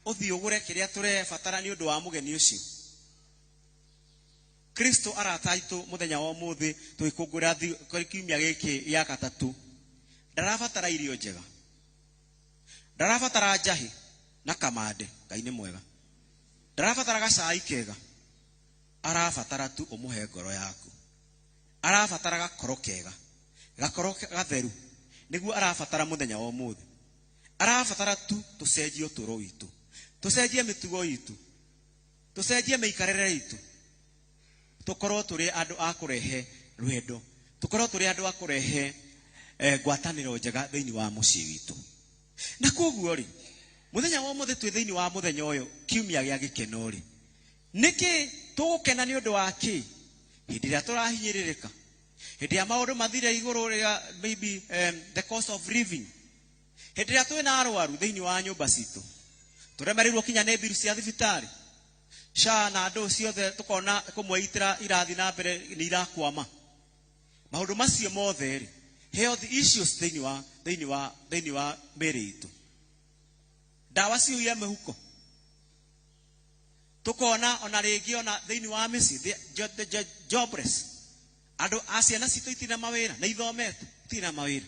ũthiĩ ũgũre kĩrĩa tũrebatara nĩ ũndũ wa mũgeni ũcio. Kristo arata aitũ mũthenya wa ũmũthĩ tũgĩkũngũĩra kiumia gĩkĩ gĩa gatatũ, ndarabatara irio njega. Ndarabatara njahi na kamande, Ngai nĩ mwega. Ndarabatara gacai kega, arabatara tu ũmũhe ngoro yaku. Arabatara gakoro kega, gakoro gatheru, nĩguo arabatara mũthenya wa ũmũthĩ. Arabatara tu tũcenjie ũtũũro witũ, tũcenjie mĩtugo itũ, tũcenjie mĩikarĩre itũ, tũkorwo tũrĩ andũ a kũrehe rwendo, tũkorwo tũrĩ andũ a kũrehe ngwatanĩro njega thĩinĩ wa mũciĩ witũ. Na koguo rĩ, mũthenya wa ũmũthĩ twĩ thĩinĩ wa mũthenya ũyũ kiumia gĩa gĩkeno rĩ, nĩkĩ tũgũkena nĩ ũndũ wa kĩ? Hĩndĩ ĩrĩa tũrahinyĩrĩrĩka, hĩndĩ ĩrĩa maũndũ mathire igũrũ rĩa maybe the cost of living, hĩndĩ ĩrĩa twĩna arwaru thĩinĩ wa nyũmba citũ, tũremereirwo kinya nĩ mbiru cia thibitarĩ, SHA na andũ ciothe tũkona kũmwe irathi na mbere nĩ irakwama. Maũndũ macio mothe rĩ, health issues thĩinĩ wa mĩĩrĩ itũ, ndawa ciũire mĩhuko, tukona ona rĩngĩ ona thĩinĩ wa mĩciĩ the jobless, andũ a ciana citũ itirĩ na mawĩra, nĩ ithomete itirĩ na mawĩra,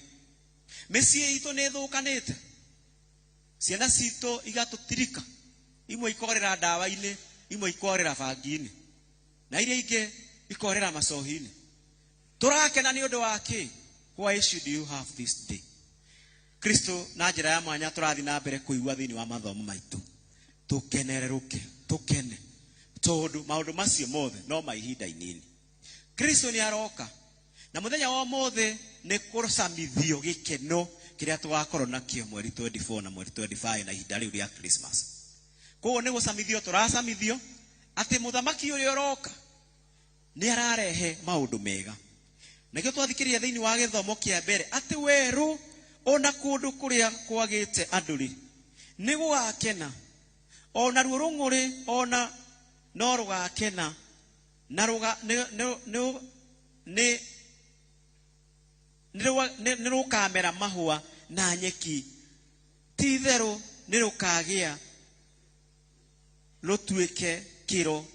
mĩciĩ itũ nĩ ĩthũkanĩte, ciana citũ igatũtirika, imwe ikorĩra ndawa-inĩ, imwe ikorĩra bangi-inĩ, na iria ingĩ ikorĩra macohi-inĩ. Tũrakena nĩ ũndũ wa kĩ? Why should you have this day? Kristo na njĩra ya mwanya tũrathiĩ na mbere kũigua thĩinĩ wa mathomo maitũ, tũkenererũke, tũkene, tondũ maũndũ macio mothe no ma ihinda inini. Kristo nĩ aroka, na mũthenya wa ũmũthĩ nĩ kũcamithio gĩkeno kĩrĩa tũgakorwo nakĩo mweri 24 na mweri 25 na ihinda rĩu rĩa Christmas. Koguo nĩ gũcamithio tũracamithio atĩ mũthamaki ũrĩa ũroka nĩ ararehe maũndũ mega. Nakĩo twathikĩrĩria thĩinĩ wa gĩthomo kĩa mbere atĩ werũ ona kũndũ kũrĩa kwagĩte andũ rĩ, nĩ gũgakena, ona ruo rũng'ũrĩ ona no rũgakena, na rũga nĩ nĩ rũkamera mahũa na nyeki, ti itherũ nĩ rũkagĩa rũtuĩke kĩro,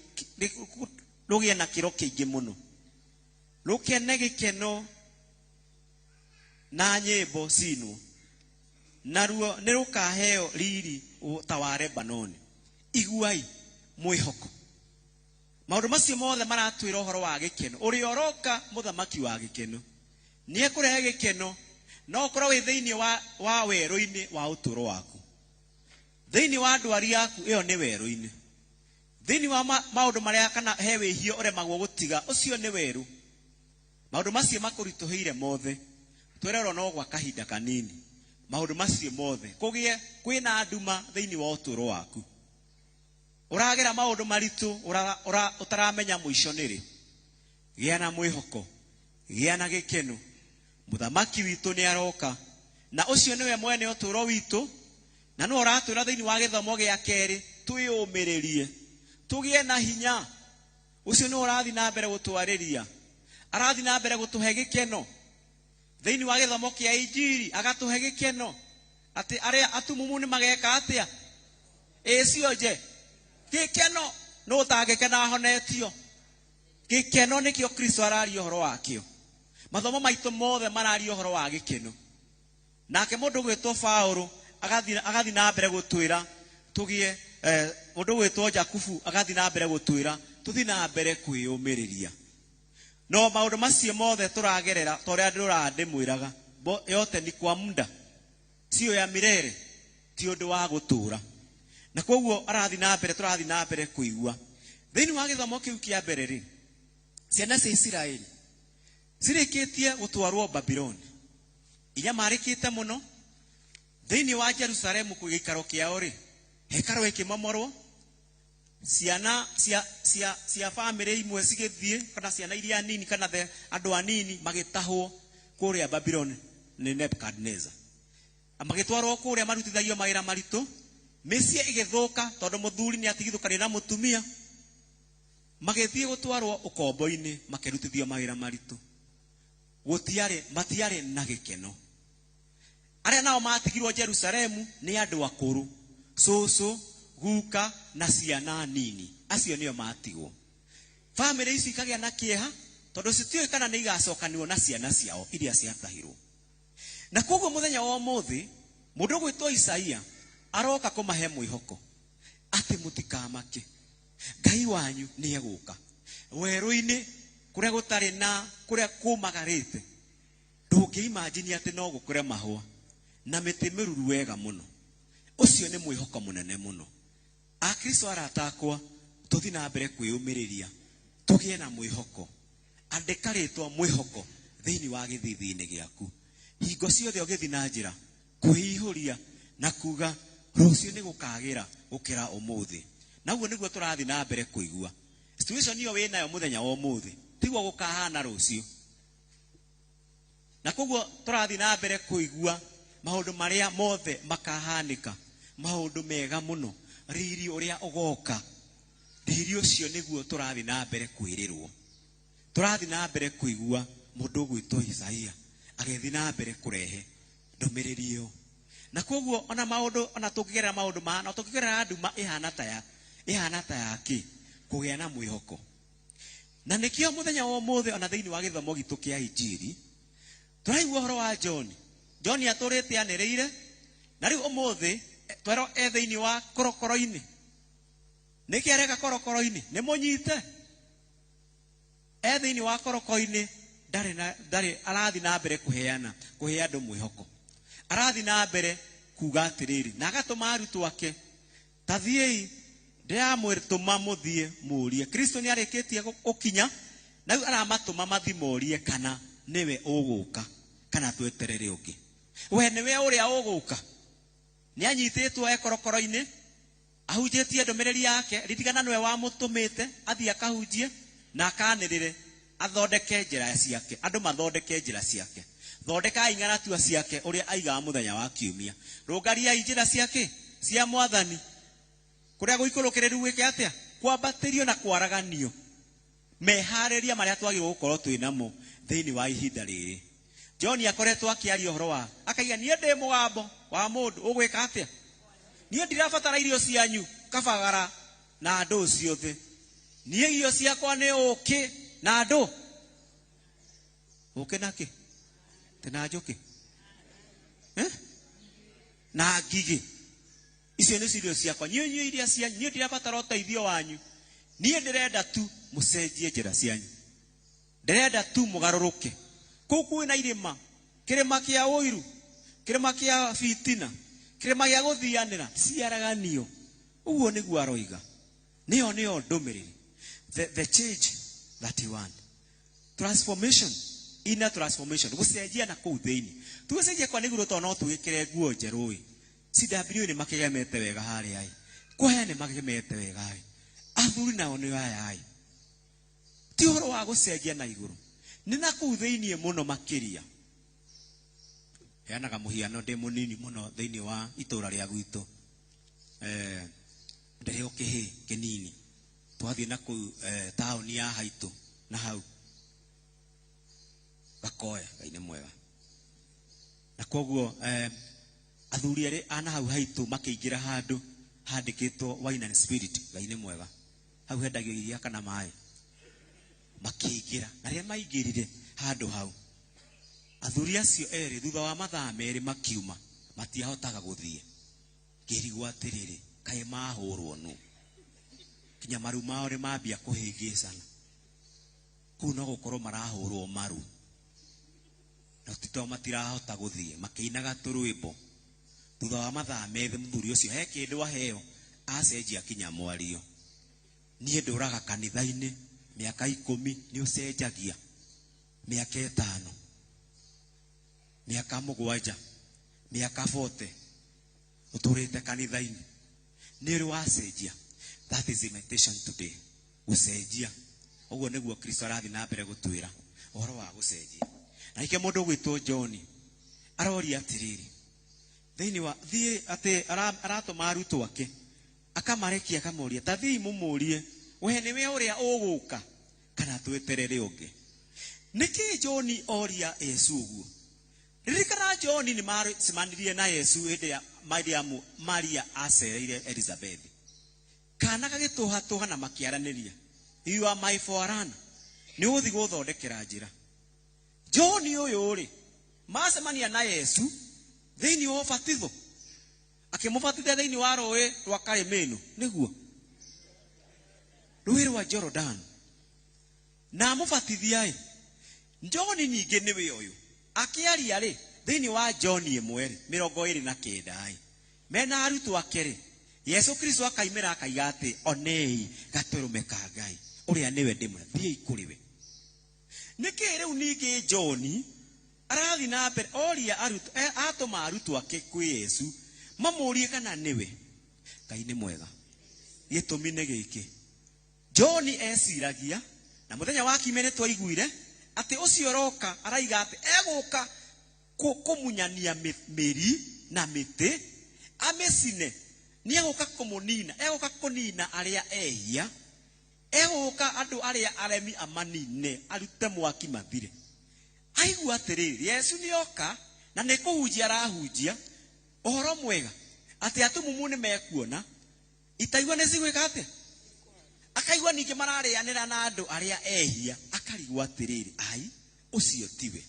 rũgĩe na kĩro kĩingĩ mũno, rũkene gĩkeno na nyĩmbo cinwo, naruo nĩ rũkaheo riri ta wa Lebanoni. Iguai mwĩhoko. Maũndũ macio mothe maratwĩra ũhoro wa gĩkeno. Ũrĩa ũroka mũthamaki wa gĩkeno nĩ ekũrehe gĩkeno, no ũkorwo wĩ thĩinĩ wa werũ-inĩ wa ũtũũro waku, thĩinĩ wa ndwari yaku, ĩyo nĩ werũ-inĩ, thĩinĩ wa maũndũ marĩa kana he wĩhio ũremagwo gũtiga, ũcio nĩ werũ. Maũndũ macio makũritũhĩire mothe, twererwo no gwa kahinda kanini. Maũndũ macio mothe kũgĩe kwĩna nduma thĩinĩ wa ũtũũro waku, ũragera maũndũ maritũ ũtaramenya mũico nĩ rĩ, gĩa na mwĩhoko, gĩa na gĩkeno. Mũthamaki witũ nĩ aroka, na ũcio nĩwe mwene ũtũũro witũ, na nĩwe ũratwĩra thĩinĩ wa gĩthomo gĩa kerĩ twĩyũmĩrĩrie, tũgĩe na hinya. Ũcio nĩwe ũrathiĩ na mbere gũtwarĩria, arathiĩ na mbere gũtũhe gĩkeno thĩinĩ wa gĩthomo kĩa Injiri, agatũhe gĩkeno atĩ arĩa atumumu nĩ mageka atĩa, ĩ cionje gĩkeno, no ũtangĩkena ahonetio. Gĩkeno nĩkĩo Kristo araria ũhoro wakĩo. Mathomo maitũ mothe mararia ũhoro wa gĩkeno. Nake mũndũ gwĩtwo Paũlũ agathiĩ na mbere gũtwĩra tũgĩe, mũndũ gwĩtwo Jakubu agathiĩ na mbere gũtwĩra tũthiĩ na mbere kwĩyũmĩrĩria. No maũndũ macio mothe tũragerera, ta ũrĩa ndĩmwĩraga, yote ni kwa muda, sio ya milele, ti ũndũ wa gũtũũra. Na koguo arathiĩ na mbere, tũrathiĩ na mbere kũigua thĩinĩ wa gĩthomo kĩu kĩa mbere rĩ, ciana cia Isiraeli cirĩkĩtie gũtwarwo Babiloni, inyamarĩkĩte mũno thĩinĩ wa Jerusalemu gĩikaro kĩao rĩ, hekarũ ĩkĩmomorwo, ciana cia bamĩrĩ imwe cigĩthiĩ, kana ciana iria nini kana andũ anini magĩtahwo kũrĩa Babiloni nĩ Nebukadneza, magĩtwarwo kũrĩa marutithagio mawĩra maritũ, mĩciĩ ĩgĩthũka tondũ mũthuri nĩ atigithũkanio na mũtumia, magĩthiĩ gũtwarwo ũkombo-inĩ makĩrutithio mawĩra maritũ. Gũtiarĩ, matiarĩ na gĩkeno. Arĩa nao matigirwo Jerusalemu nĩ andũ akũrũ, cũcũ, guka na ciana nini, acio nĩo matigwo. Bamĩrĩ ici ikagĩa na kĩeha tondũ citiũĩ kana nĩ igacokanĩrwo na ciana ciao iria ciatahirwo. Na koguo mũthenya wa ũmũthĩ Mũndũ ũgwĩtwo Isaia aroka kũmahe mwĩhoko atĩ mũtikamake, Ngai wanyu nĩ egũka werũ-inĩ kũrĩa gũtarĩ na kũrĩa kũmagarĩte. Ndũngĩimagine atĩ no gũkũre mahũa na mĩtĩ mĩruru wega mũno. Ũcio nĩ mwĩhoko mũnene mũno. Akristo arata akwa, tũthiĩ na mbere kwĩyũmĩrĩria, tũgĩe na mwĩhoko. Andĩka rĩtwa mwĩhoko thĩinĩ wa gĩthithi-inĩ gĩaku. Hingo ciothe ũgĩthiĩ na njĩra kwĩihũria na kuga rũciũ nĩ gũkagĩra gũkĩra ũmũthĩ. Na ũguo nĩguo tũrathiĩ na mbere kũigua. Situation ĩyo wĩnayo mũthenya wa ũmũthĩ tiguo gũkahana rũciũ. Na koguo tũrathiĩ na mbere kũigua maũndũ marĩa mothe makahanĩka, maũndũ mega mũno, riri ũrĩa ũgoka. Riri ũcio nĩguo tũrathiĩ na mbere kwĩrĩrwo. Tũrathiĩ na mbere kũigua mũndũ ũgwĩtwo Isaia agĩthiĩ na mbere kũrehe ndũmĩrĩri ĩyo. Na koguo ona maũndũ, ona tũngĩgerera maũndũ mahana, tũngĩgerera nduma ĩhana ta ya, ĩhana ta ya kĩ, kũgĩa na mwĩhoko. Na nĩkĩo mũthenya wa ũmũthĩ ona thĩinĩ wa gĩthomo gitũ kĩa Injiri tũraigua ũhoro wa John. John atũrĩte anĩrĩire, na rĩu ũmũthĩ twerwo e thĩinĩ wa korokoro-inĩ. Nĩkĩ areka korokoro-inĩ? Nĩ mũnyite. E thĩinĩ wa korokoro-inĩ, ndarĩ na, ndarĩ, arathiĩ na mbere kũheana, kũhe andũ mwĩhoko. Arathiĩ na mbere kuga atĩrĩrĩ, na agatũma arutwo ake, ta thiĩi, ndĩramwĩtũma mũthiĩ mũũrie. Kristo nĩ arĩkĩtie gũkinya, na rĩu aramatũma mathiĩ morie kana nĩwe ũgũka, kana tweterere ũngĩ. We nĩwe ũrĩa ũgũka. Nĩ anyitĩtwo e korokoro-inĩ, ahunjĩtie ndũmĩrĩri yake, ririkana nĩwe wamũtũmĩte athiĩ akahunjie na akanĩrĩre, athondeke njĩra ciake, andũ mathondeke njĩra ciake. Thondekai ng'aratua ciake ũrĩa aigaga mũthenya wa kiumia. Rũngariai njĩra ciake cia mwathani. Kũrĩa gũikũrũkĩrĩru gwĩke atĩa? Kwambatĩrio na kwaraganio. Meharĩria marĩa twagĩrĩirwo gũkorwo twĩ namo thĩinĩ wa ihinda rĩrĩ. John akoretwo akĩaria ũhoro wa, akaiga niĩ ndĩ mũgambo wa mũndũ ũgwĩka atĩa? Niĩ ndirabatara irio cianyu kabagara na andũ ciothe. Niĩ irio ciakwa nĩ ũkĩ na andũ. Ũkĩ na kĩ? Tena njũkĩ? Na ngigĩ. Icio nĩ irio ciakwa. Niĩ nyue iria cianyu, niĩ ndirabatara ũteithio wanyu. Niĩ ndĩrenda tu mũcenjie njĩra cianyu. Ndĩrenda tu mũgarũrũke. Kũu kwĩna irĩma, kĩrĩma kĩa ũiru, kĩrĩma kĩa fitina, kĩrĩma gĩa gũthianĩra, ciaraganio. Ũguo nĩguo aroiga. Nĩyo nĩyo ndũmĩrĩri. The change that you want. Transformation. Inner transformation. Gũcenjia na kũu thĩinĩ. Tũgĩcenjia kwa nĩguo tondũ no tũgĩkĩre nguo njerũ ĩ. CW nĩ makĩgemete wega harĩa ĩ. Kwaya nĩ makĩgemete wega ĩ. Athuri nao nĩ aya ĩ. Ti ũhoro wa gũcenjia na igũrũ. Nĩ na kũu thĩinĩ mũno makĩria. Heanaga mũhiano ndĩ mũnini mũno thĩinĩ wa itũũra rĩa gwitũ. Ndĩrĩ o kĩhĩ kĩnini. Twathiĩ na kũu taũni ya Haitũ na hau. Gakoya, Ngai nĩ mwega. Na koguo athuri erĩ a na hau Haitũ makĩingĩra handũ handĩkĩtwo wine and spirit, Ngai nĩ mwega. Hau hendagio iria kana maĩ. Makĩingĩra. Na rĩrĩa maingĩrire handũ hau, athuri acio erĩ thutha wa mathaa merĩ makiuma, matiahotaga gũthiĩ. Ngĩrigwo atĩrĩrĩ, kaĩ mahũrwo nũ? Kinya maru mao nĩ mambia kũhĩngĩcana. Kũu no gũkorwo marahũrwo maru. Na ti tondũ matirahota gũthiĩ, makĩinaga tũrwĩmbo. Thutha wa mathaa methĩ mũthuri ũcio he kĩndũ aheo, acenjia kinya mwario. Niĩ ndũraga kanitha-inĩ mĩaka 10 nĩ ũcenjagia, mĩaka 5, mĩaka 7, mĩaka 40 ũtũrĩte kanitha-inĩ. Nĩ ũrĩ wacenjia. That is invitation today. Gũcenjia. Ũguo nĩguo Kristo arathiĩ na mbere gũtwĩra ũhoro wa gũcenjia. Na nĩkĩo mũndũ ũgwĩtwo John aroria atĩrĩrĩ, thĩinĩ wa thiĩ atĩ aratũma arutwo ake, akamarekia akamoria, ta thiĩi mũmũrie, we nĩwe ũrĩa ũgũka kana tweterere ũngĩ? Nĩkĩ John oria Yesu ũguo? Ririkana John nĩ macemanirie na Yesu hĩndĩ ya Mariamu, Maria acereire Elizabeth. Kana gagĩtũhatũha na makĩaranĩria. You are my forerunner. Nĩ ũgũthiĩ gũthondekera njĩra. John ũyũ rĩ, macemania na Yesu, Thĩinĩ wa ũbatitho akĩmũbatithia thĩinĩ wa rũĩ rwa Karimenu, nĩguo rũĩ rwa Jordan, na amũbatithia ĩ John ningĩ nĩwe ũyũ akĩaria rĩ thĩinĩ wa John 1:29 ĩ mena arutwo ake rĩ, Yesu Kristo akaimĩra akaiga atĩ onei gatũrũme ka Ngai ũrĩa nĩwe ndĩmwe, thiĩi kũrĩ we. Nĩkĩ rĩu ningĩ John arathi na mbere oria arutwo, atũma arutwo ake kwĩ Yesu mamũrie kana nĩwe? Ngai nĩ mwega. Gĩtũmi nĩ gĩkĩ, John eciragia na mũthenya wa kiumia nĩ twaiguire atĩ ũcio ũroka araiga atĩ egũka kũmunyania mĩri na mĩtĩ amĩcine, nĩ egũka kũmũnina, egũka kũnina arĩa ehia, egũka andũ arĩa aremi amanine, arute mwaki mathire. Aigua atĩrĩrĩ, Yesu nĩ oka na nĩ kũhunjia arahunjia ũhoro mwega atĩ atumumu nĩ mekuona, itaigua nĩ cigwĩka atĩa, akaigua ningĩ mararĩanĩra na andũ arĩa ehia, akarigwo atĩrĩrĩ, ai ũcio tiwe,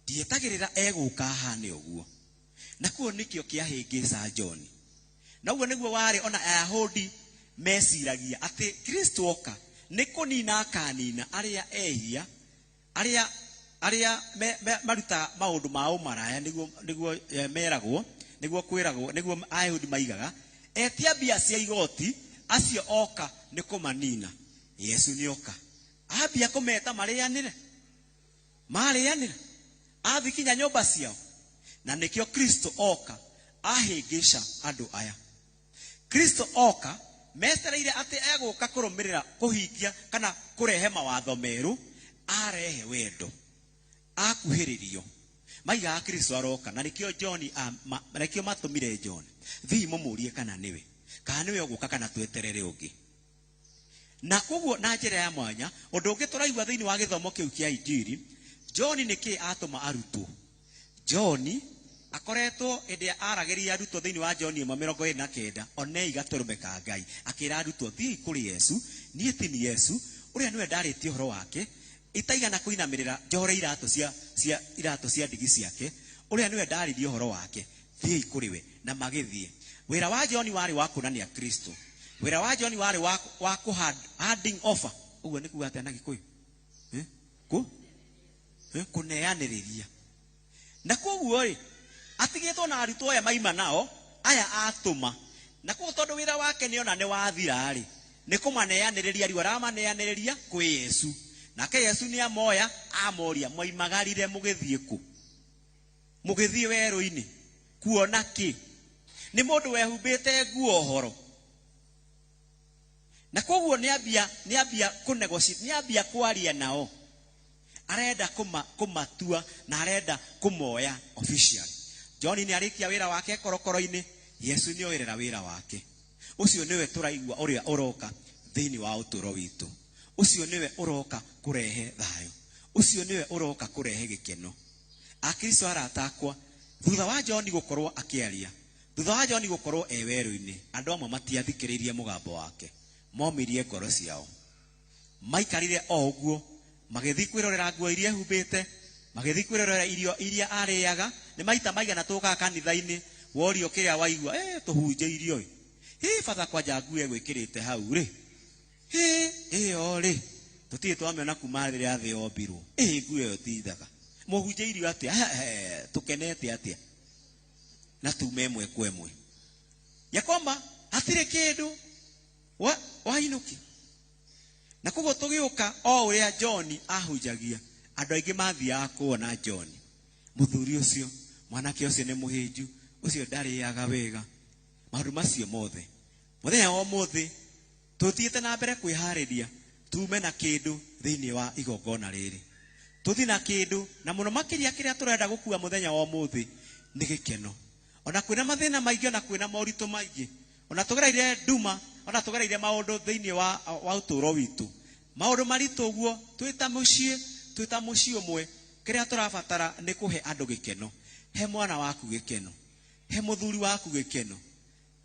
ndietagĩrĩra egũka ahane ũguo. Na kuo nĩkĩo kĩahĩngĩca John. Na ũguo nĩguo warĩ ona Ayahudi meciragia atĩ Kristo oka nĩ kũnina akanina arĩa ehia, arĩa arĩa marutaga maũndũ ma ũmaraya, nĩguo meragwo, nĩguo kwĩragwo, nĩguo Ayahudi maigaga etia mbia cia igoti acio oka nĩ kũmanina. Yesu nĩ oka ambia kũmeta marĩanĩre, marĩanĩre athi kinya nyũmba ciao. Na nĩkĩo Kristo oka ahĩngĩca andũ aya. Kristo oka metereire atĩ egũka kũrũmĩrĩra kũhingia kana kũrehe mawatho merũ, arehe wendo, akuhĩrĩrio. Maigaga Kristo aroka, na nĩkĩo John nĩkĩo matũmire John, thiĩ mũmũrie kana nĩwe, kana nĩwe ũgũka kana tweterere ũngĩ. Na koguo na njĩra ya mwanya ũndũ ũngĩ tũraigua thĩinĩ wa gĩthomo kĩu kĩa Injiri, John nĩkĩ atũma arutwo. John akoretwo hĩndĩ ĩrĩa aragĩria arutwo thĩinĩ wa John 1:29, onei gatũrũme ka Ngai, akĩra arutwo thiĩi kũrĩ Yesu, niĩ ti ni Yesu ũrĩa nĩwe ndarĩtie ũhoro wake, itaigana kũinamĩrĩra njohore iratũ cia iratũ cia ndigi ciake, ũrĩa nĩwe ndaririe ũhoro wake, thiĩi kũrĩ we. Na magĩthiĩ. Wĩra wa John warĩ wa kuonania Kristo. Wĩra wa John warĩ wa kũ handing over. Ũguo nĩ kuga atĩa na Gĩkũyũ? Kũ? Kũneanĩrĩria. Na koguo rĩ, atigĩtwo na arutwo aya maima nao, aya atũma. Na koguo tondũ wĩra wake nĩona nĩ wathira rĩ, nĩ kũmaneanĩrĩria rĩu aramaneanĩrĩria kwĩ Yesu. Nake Yesu nĩ amoya, amoria, mwoimagarire mũgĩthiĩ kũ? Mũgĩthiĩ werũ-inĩ kuona kĩ? Nĩ mũndũ wehumbĩte nguo horo. Na koguo nĩ ambia kũnegoci, nĩ ambia kwaria nao. Arenda kũmatua na arenda kũmoya official. John nĩ arĩkia wĩra wake korokoro-inĩ, Yesu nĩ oerera wĩra wake. Ũcio nĩwe tũraigua ũrĩa ũroka thĩinĩ wa ũtũũro witũ. Ũcio nĩwe ũroka kũrehe thayũ. Ũcio nĩwe ũroka kũrehe gĩkeno. Akristo arata akwa, thutha wa John gũkorwo akĩaria, thutha wa John gũkorwo e werũ-inĩ, andũ amwe matiathikĩrĩirie mũgambo wake, momirie ngoro ciao. Maikarire o ũguo, magĩthiĩ kwĩrorera nguo iria ehumbĩte, magĩthiĩ kwĩrorera irio iria arĩaga. Nĩ maita maigana tũkaga kanitha-inĩ, worio kĩrĩa waigua, tũhunjĩirio ĩ. Hĩ, batha kwanja nguo ĩgwĩkĩrĩte hau rĩ. Hĩ, ĩyo rĩ, tũtirĩ twamĩona kuma rĩrĩa thĩ yombirwo. Ĩ, nguo ĩyo ti thaka. Mũhunjĩirio atĩa? He, tũkenete atĩa? Na tume ĩmwe kwa ĩmwe. Ya kwamba hatirĩ kĩndũ wainũki. Na koguo tũgĩũka o ũrĩa John ahunjagia, andũ aingĩ mathiaga kuona John. Mũthuri ũcio, mwanake ũcio nĩ mũhĩnju, ũcio ndarĩaga wega. Maũndũ macio mothe. Mũthenya wa ũmũthĩ, tũthiĩte na mbere kwĩharĩria, tume na kĩndũ thĩinĩ wa igongona rĩrĩ. Tũthiĩ na kĩndũ, na mũno makĩria kĩrĩa tũrenda gũkua mũthenya wa ũmũthĩ nĩ gĩkeno. Ona kwĩna mathĩna maingĩ, ona kwĩna moritũ maingĩ, ona tũgereire nduma, ona tũgereire maũndũ thĩinĩ wa ũtũũro witũ, maũndũ maritũ ũguo, twĩ ta mũciĩ ũmwe, kĩrĩa tũrabatara nĩ kũhe andũ gĩkeno. He mwana waku gĩkeno, he mũthuri waku gĩkeno,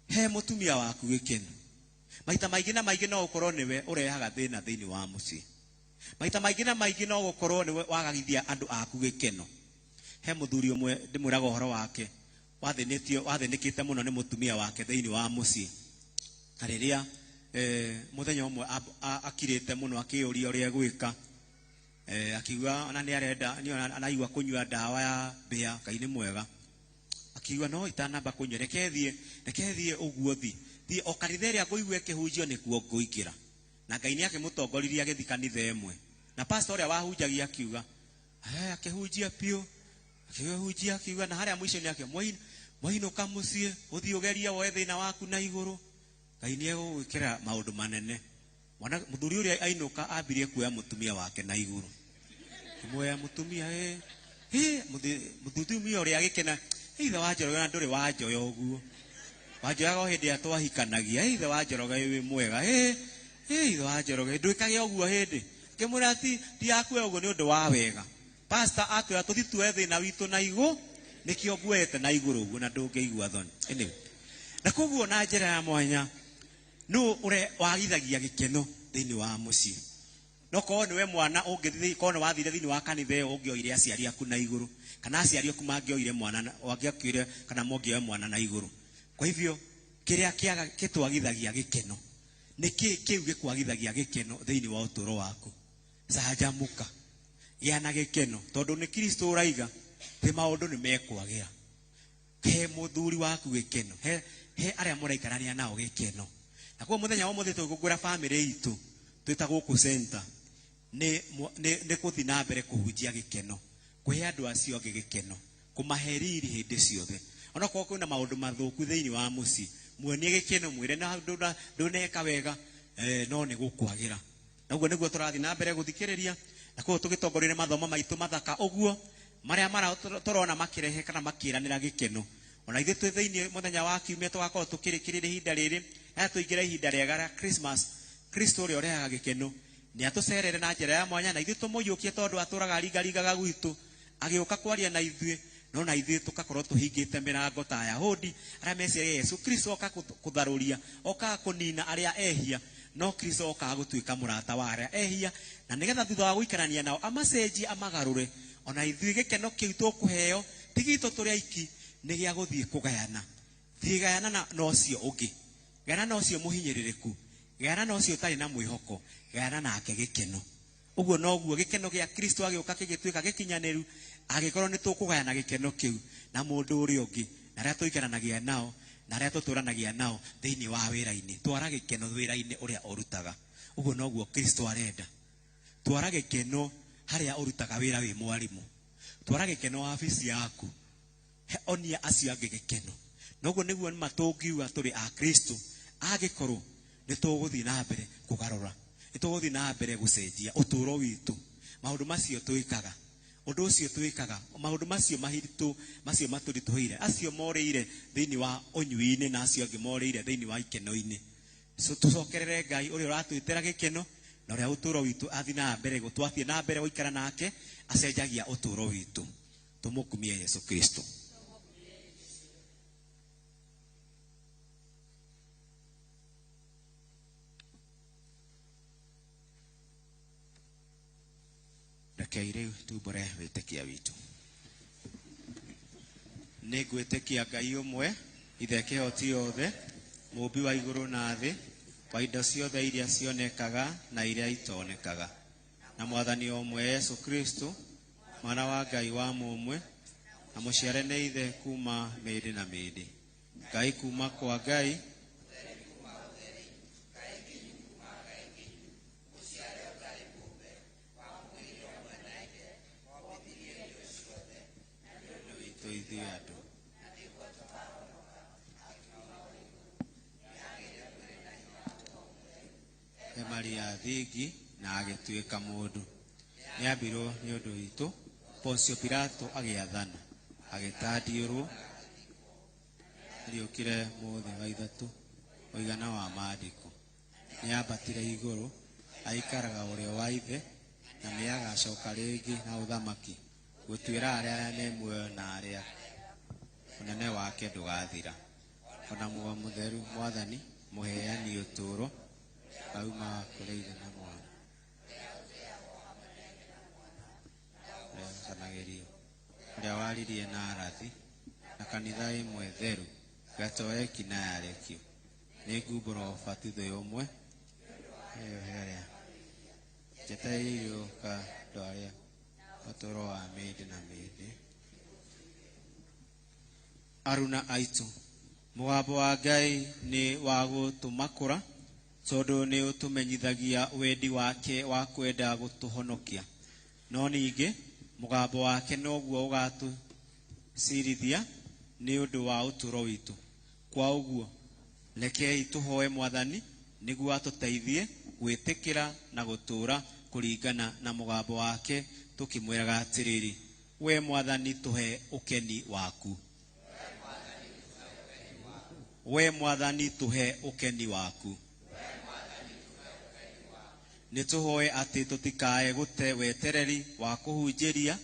he mũtumia waku gĩkeno. Maita maingĩ na maingĩ no ũkorwo nĩwe ũrehaga thĩna thĩinĩ wa mũciĩ. Maita maingĩ na maingĩ no gũkorwo nĩwe wagagithia andũ aku gĩkeno. He muthuri umwe ndimwiraga uhoro wake wathinitio wathinikite muno ni mutumia wake thiini wa mucii. Na riria muthenya umwe akirite muno akiyuria uria egwika, akiuga ona ni arenda ni anaigua kunyua ndawa ya mbĩa. Ngai ni mwega. Akiuga no itanamba kunyua reke thie uguo thi o kanitha ĩrĩa ngũigua ĩkĩhunjio nĩkuo ngũingĩra. Na Ngai nĩ akĩmũtongoririe agĩthiĩ kanitha ĩmwe, na pastor ũrĩa wahunjagia akiuga akĩhunjia piũ, akĩhunjia akiuga, na harĩa mũico nĩ akĩmwa mwainũka mũciĩ ũthiĩ ũgerie woe thĩna waku na igũrũ, Ngai nĩ egũgwĩkĩra maũndũ manene. Mwana mũthuri ũrĩa ainũka ambirie kuoya mũtumia wake na igũrũ, kĩmuoya mũtumia mũtumia ũrĩa agĩkena, ithe wa Njoroge na ndũrĩ wanjoya ũguo, wanjoyaga o hĩndĩ ĩrĩa twahikanagia, ithe wa Njoroge wĩ mwega, ithe wa Njoroge ndwĩkage ũguo hĩndĩ. Ngĩmwĩra ti ndiakuoya ũguo nĩ ũndũ wa wega. Pastor atwĩra tũthiĩ tuoe thĩna witũ na igũ, nĩkĩo nguoete na igũrũ ũguo na ndũngĩigua thoni. Anyway, na koguo na njĩra ya mwanya nũ ũrĩa wagithagia gĩkeno thĩinĩ wa mũciĩ. No korwo nĩwe mwana ũngĩthiĩ, korwo nĩ wathire thĩinĩ wa kanitha ĩyo ũngĩoire aciari aku na igũrũ, kana aciari aku mangĩoire mwana, wangĩakuire kana mongĩoe mwana na igũrũ. Kwa hivyo kĩrĩa kĩtwagithagia gĩkeno nĩ kĩ kĩu gĩkwagithagia gĩkeno thĩinĩ wa ũtũũro waku? Canjamũka, gĩa na gĩkeno, tondũ nĩ Kristo ũraiga thĩ maũndũ nĩ mekwagĩra. He mũthuri waku gĩkeno, he arĩa mũraikarania nao gĩkeno. Na koguo mũthenya wa ũmũthĩ tũgũkũngũĩra bamĩrĩ itũ twĩta gũkũ center nĩ gũthiĩ na mbere kũhunjia gĩkeno, kũhe andũ acio angĩ gĩkeno, kũmahe riri hĩndĩ ciothe. Onokorwo kwĩna maũndũ mathũku thĩinĩ wa mũciĩ, muonie gĩkeno, mwĩre na ndũneka wega, no nĩ gũkwagĩra. Na ũguo nĩguo tũrathiĩ na mbere gũthikĩrĩria, na koguo tũgĩtongoria mathomo maitũ mathaka ũguo marĩa tũrona makĩrehe kana makĩranĩra gĩkeno. Ona ithuĩ twĩ thĩinĩ mũthenya wa kiumia tũgakorwo tũkĩrĩkĩrĩria ihinda rĩrĩ, na tũingĩre ihinda rĩega rĩa Christmas. Kristo ũrĩa ũrehaga gĩkeno nĩ atũcerere na njĩra ya mwanya, na ithuĩ tũmũiyũkie tondũ atũraga aringaringaga gwitũ agĩũka kwaria na ithuĩ, no na ithuĩ tũgakorwo tũhingĩte mĩrango ta Ayahudi arĩa meciragia Yesu Kristo oka kũtharũria, okaga kũnina arĩa ehia, no Kristo okaga gũtuĩka mũrata wa arĩa ehia, na nĩgetha thutha wa gũikarania nao amacenjie amagarũre. Ona ithuĩ gĩkeno kĩu tũkũheo ti gitũ tũrĩ aiki, nĩ gĩa gũthiĩ kũgayana. Thiĩ gayana na ũcio ũngĩ, gayana na ũcio mũhinyĩrĩrĩku, gayana na ũcio ũtarĩ na mwĩhoko, gayana nake gĩkeno. Ũguo noguo gĩkeno gĩa Kristo agĩũka gĩgĩtuĩka gĩkinyanĩru, angĩkorwo nĩ tũkũgayana gĩkeno kĩu na mũndũ ũrĩa ũngĩ, na arĩa tũikaranagia nao, na arĩa tũtũranagia nao thĩinĩ wa wĩra-inĩ. Twara gĩkeno wĩra-inĩ ũrĩa ũrutaga. Ũguo noguo Kristo arenda. Twara gĩkeno harĩa ũrutaga wĩra wĩ mwarimũ, twara gĩkeno wabici yaku, onia acio angĩ gĩkeno. Noguo nĩguo nĩma tũngiuga tũrĩ a Kristo angĩkorwo nĩ tũgũthiĩ na mbere kũgarũra, nĩ tũgũthiĩ na mbere gũcenjia ũtũũro witũ, maũndũ macio twĩkaga, ũndũ ũcio twĩkaga, maũndũ macio mahiritũ, macio matũritũhĩire, acio morĩire thĩinĩ wa ũnyui-inĩ na acio angĩ morĩire thĩinĩ wa ikeno-inĩ. So tũcokerere Ngai ũrĩa ũratwĩtĩra gĩkeno na ũrĩa ũtũũro witũ athiĩ na mbere gũtwathiĩ na mbere gũikara nake, acenjagia ũtũũro witũ. Tũmũkumie Yesu Kristo. Rekei rĩu tumbũre wĩtĩkia witũ. Nĩ ngwĩtĩkia Ngai ũmwe, Ithe kĩhoti yothe, mũũmbi wa igũrũ na thĩ, wa indo ciothe iria cionekaga na iria itonekaga, na Mwathani ũmwe Yesu Kristo, mwana wa Ngai wa mũmwe, na mũciare nĩ Ithe kuma mĩndĩ na mĩndĩ, Ngai kuma kwa Ngai, ithuĩ andũ. He Maria thingi na agĩtuĩka mũndũ. Nĩambirwo nĩ ũndũ witũ, Pontio Pilato agĩathana, agĩtandiũrwo, ariũkire mũthĩ wa ithatũ, mũigana wa maandĩko. Nĩambatire igũrũ, aikaraga ũrĩo wa Ithe, na nĩagacoka rĩngĩ na ũthamaki, gũtuĩra arĩa me muoyo na arĩa ũnene wake ndũgathira. Ona Muoyo Mũtheru Mwathani, mũheani ũtũũro, aumaga kũrĩ Ithe na Mwana. Ũrĩa ũcanagĩrio. Ũrĩa waririe na arathi, na kanitha ĩmwe theru, gatoreki na yarekio. Nĩngumbũra ũbatitho ũmwe, eyoherera. Njetereire gũka andũ arĩa ũtũũro wa mĩndĩ na mĩndĩ. Aruna aitũ, mũgambo wa Ngai nĩ wa gũtũmakũra, tondũ nĩ ũtũmenyithagia wendi wake wa kwenda gũtũhonokia. No ningĩ mũgambo wake noguo ũgatũcirithia nĩ ũndũ wa ũtũũro witũ. Kwa ũguo rekei tũhoe Mwathani nĩguo atũteithie gwĩtĩkĩra na gũtũũra kũringana na mũgambo wake, tũkĩmwĩraga atĩrĩrĩ, we Mwathani tũhe ũkeni waku. We Mwathani tũhe ũkeni waku. Nĩ tũhoe atĩ tũtikae gũte wetereri wa kũhunjĩria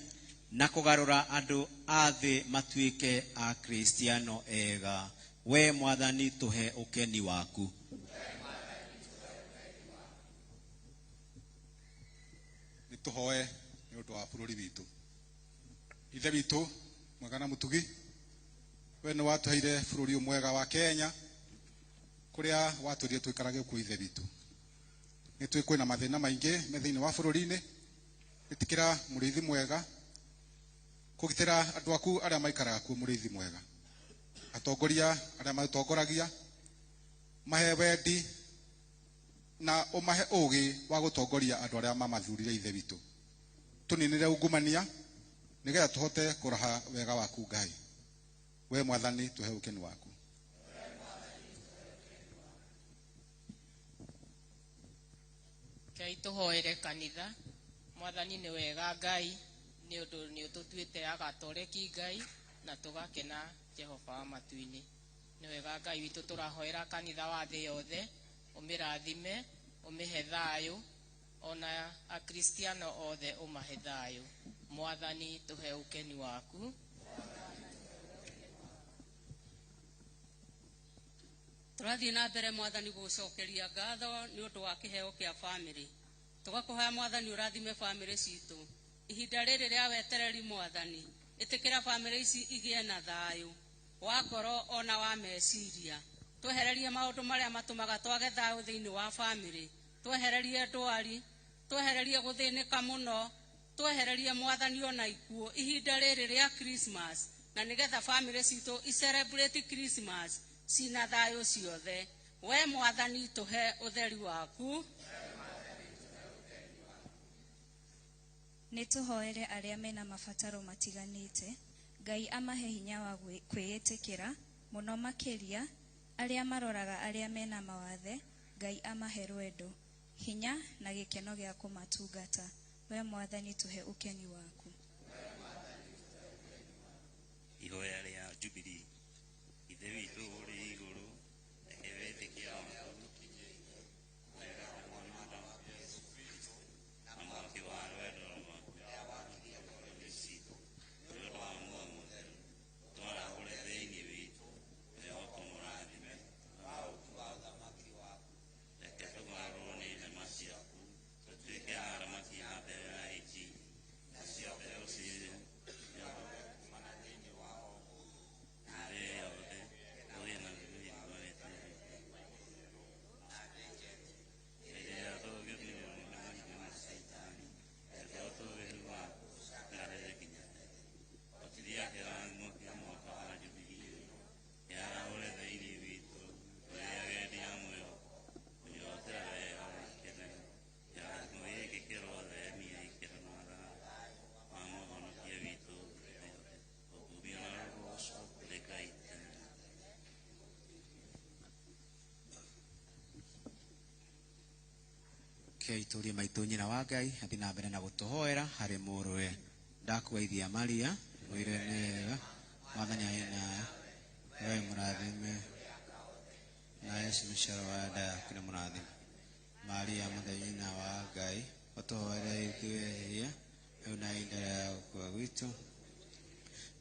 na kũgarũra andũ a thĩ matuĩke Akristiano ega. We Mwathani tũhe ũkeni waku. Nĩ tũhoe nĩ ũndũ wa bũrũri witũ. Ithe witũ mwega na mũtugi, we nĩ watũheire bũrũri ũyũ mwega wa Kenya, kũrĩa watwĩrire tũikarage kuo. Ithe witũ, nĩ tũĩ kwĩna mathĩna maingĩ me thĩinĩ wa bũrũri-inĩ. Ĩtĩkĩra mũrĩithi mwega kũgitĩra andũ aku arĩa maikaraga kuo. Mũrĩithi mwega, atongoria arĩa matũtongoragia, mahe wendi na ũmahe ũgĩ wa gũtongoria andũ arĩa mamathurire. Ithe witũ, tũninĩre ungumania nĩgetha tũhote kũraha wega waku. Ngai, we Mwathani tũhe ũkeni waku. Ngai tũhoere kanitha. Mwathani nĩ wega Ngai, nĩ ũndũ nĩ ũtũtuĩte agatoreki Ngai, na tũgakena Jehova wa matu-inĩ. Nĩ wega Ngai witũ, tũrahoera kanitha wa thĩ yothe, ũmĩrathime, ũmĩhe thayũ, ona Akristiano othe ũmahe thayũ. Mwathani tũhe ũkeni waku. Tũrathiĩ na mbere Mwathani gũcokeria ngatho nĩ ũndũ wa kĩheo kĩa bamĩrĩ. Tũgakũhoya Mwathani ũrathime bamĩrĩ citũ ihinda rĩrĩ rĩa wetereri. Mwathani, ĩtĩkĩra bamĩrĩ ici igĩe na thayũ wa ngoro ona wa meciria. Twehererie maũndũ marĩa matũmaga twage thayũ thĩinĩ wa bamĩrĩ, twehererie ndwari, twehererie gũthĩnĩka mũno, twehererie Mwathani ona ikuũ ihinda rĩrĩ rĩa Christmas, na nĩgetha bamĩrĩ citũ i-celebrate Christmas cina thayũ ciothe. We Mwathani tũhe ũtheri waku. Nĩ tũhoere arĩa mena mabataro matiganĩte, Ngai amahe hinya wa kwĩĩtĩkĩra, mũno makĩria arĩa maroraga arĩa mena mawathe. Ngai amahe rwendo, hinya na gĩkeno gĩa kũmatungata. We Mwathani tũhe ũkeni waku. Ihoya rĩa Jubilee. Ithe witũ ũrĩ igũrũ, reke wĩtĩkio waku ũkinye wega ta Mwana waku Jesũ Kristo, na mwaki wa rwendo rwaku ngoro-inĩ citũ, nĩ ũndũ wa muoyo mũtheru, twarahũre thĩinĩ witũ mwĩhoko mũrathime wa ũũki wa ũthamaki waku. Reke tũgarũrwo nĩ hema ciaku, tũtuĩke aramati a mbeũ ya Injiri, nacio mbeũ na thĩ yothe kũgĩe na mĩrimũ weterete. Hĩndĩ ĩrĩa tũngĩthirwo nĩ mahinya ma Caitani, reke ũtũũgĩru waku ũikarage nginya tene. Hotithia kĩrathimo kĩa mwaka wa Jubilii kĩarahũre thĩinĩ witũ tũrĩ agendi a mwĩhoko, kũnyotera wega na gĩkeno. Kĩrathimo gĩkĩ kĩrotheremia ikeno na thayũ wa Mũhonokia witũ thĩ yothe. Ũkumio na rũgooco kũrĩ Ngai tene na tene. Rekei tũrie maitũ nyina wa Ngai athiĩ na mbere na gũtũhoera harĩ mũrũwe. Ndakũgeithia Maria, ũire nĩ wega, Mwathani arĩ nawe, we mũrathime, na Yesu mũciaro wa nda yaku nĩ mũrathime. Maria mũtheru nyina wa Ngai, ũtũhoere ithuĩ ehia, rĩu na ihinda rĩa gũkua gwitũ.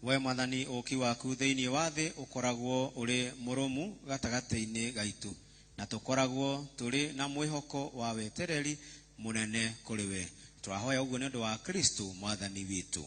We Mwathani, ũũki waku thĩinĩ wa thĩ ũkoragwo ũrĩ mũrũmu gatagatĩ-inĩ gaitũ, na tũkoragwo tũrĩ na mwĩhoko wa wetereri mũnene kũrĩ we. Tũrahoya ũguo nĩ ũndũ wa Kristo Mwathani witũ.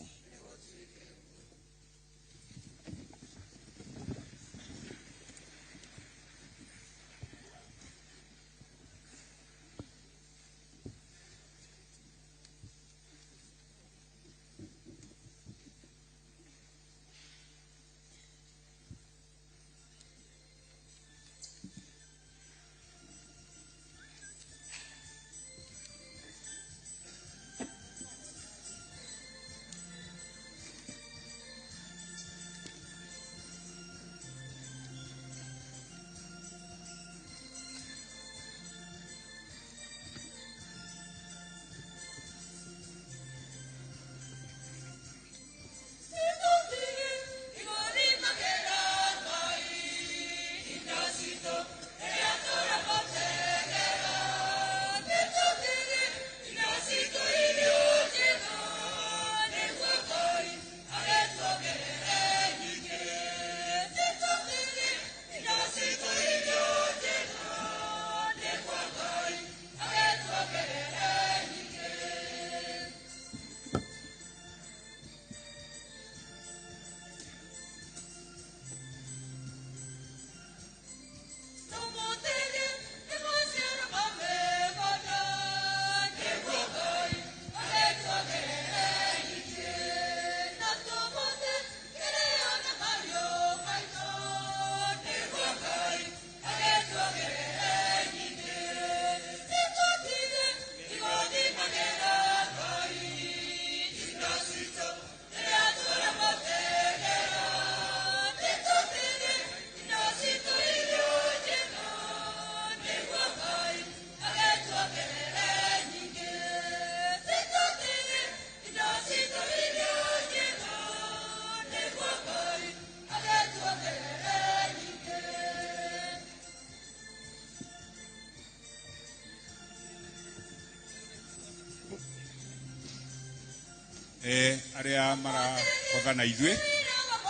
Arĩa marahotha na ithuĩ,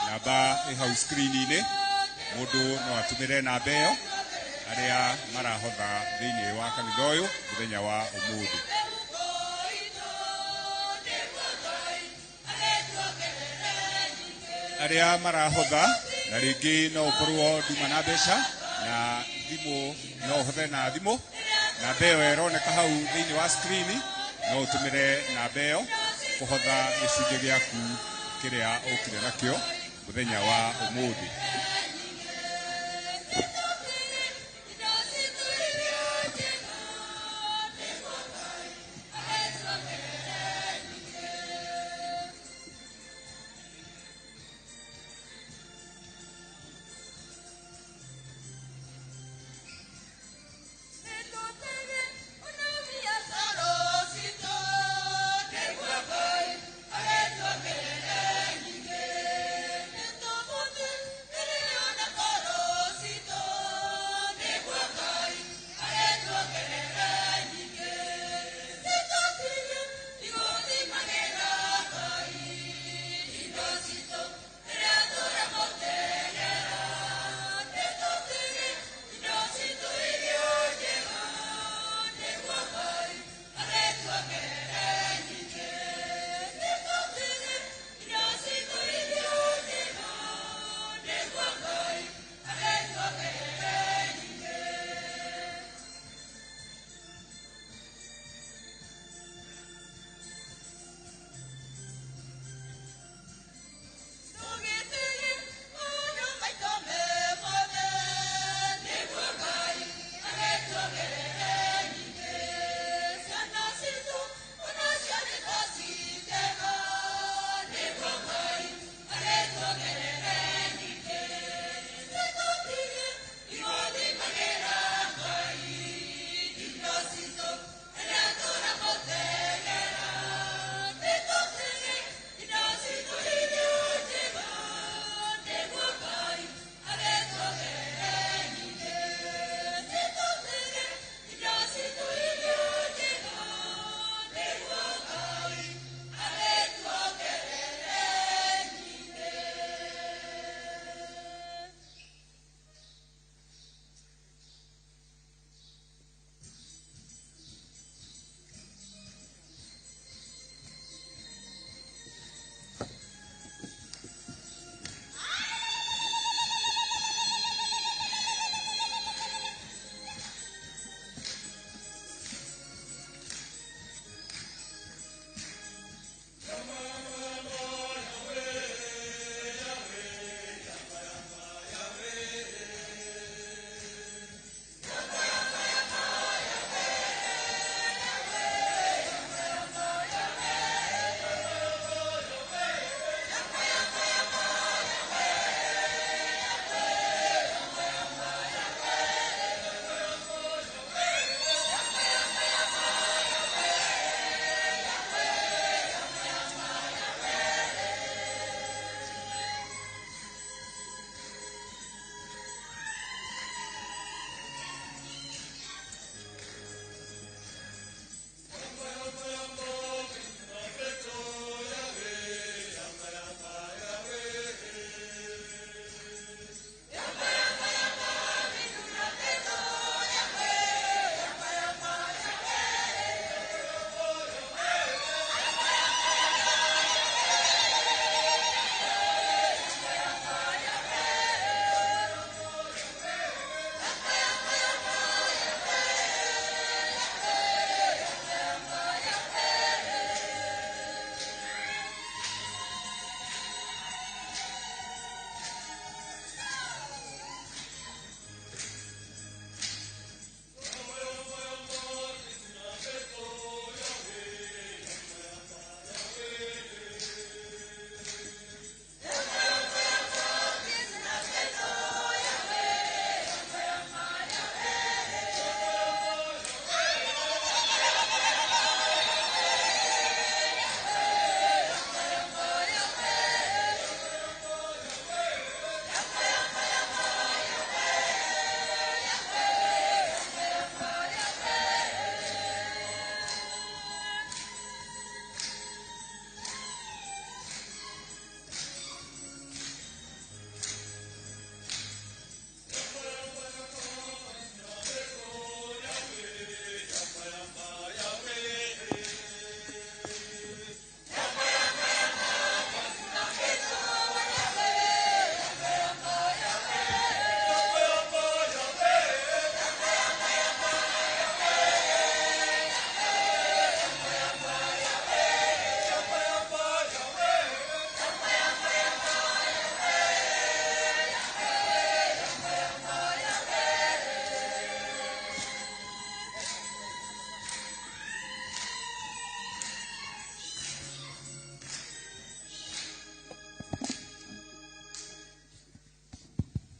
namba ĩ hau screen-inĩ, mũndũ no atũmĩre namba ĩyo, arĩa marahotha thĩinĩ wa kanitha ũyũ mũthenya wa ũmũthĩ. Arĩa marahotha na rĩngĩ no ũkorwo nduma na mbeca na thimũ, no ũhothe na thimũ. Namba ĩyo ĩroneka hau thĩinĩ wa screen, no ũtũmĩre namba ĩyo kũhotha gĩcunjĩ gĩaku kĩrĩa ũkire nakĩo mũthenya wa ũmũthĩ.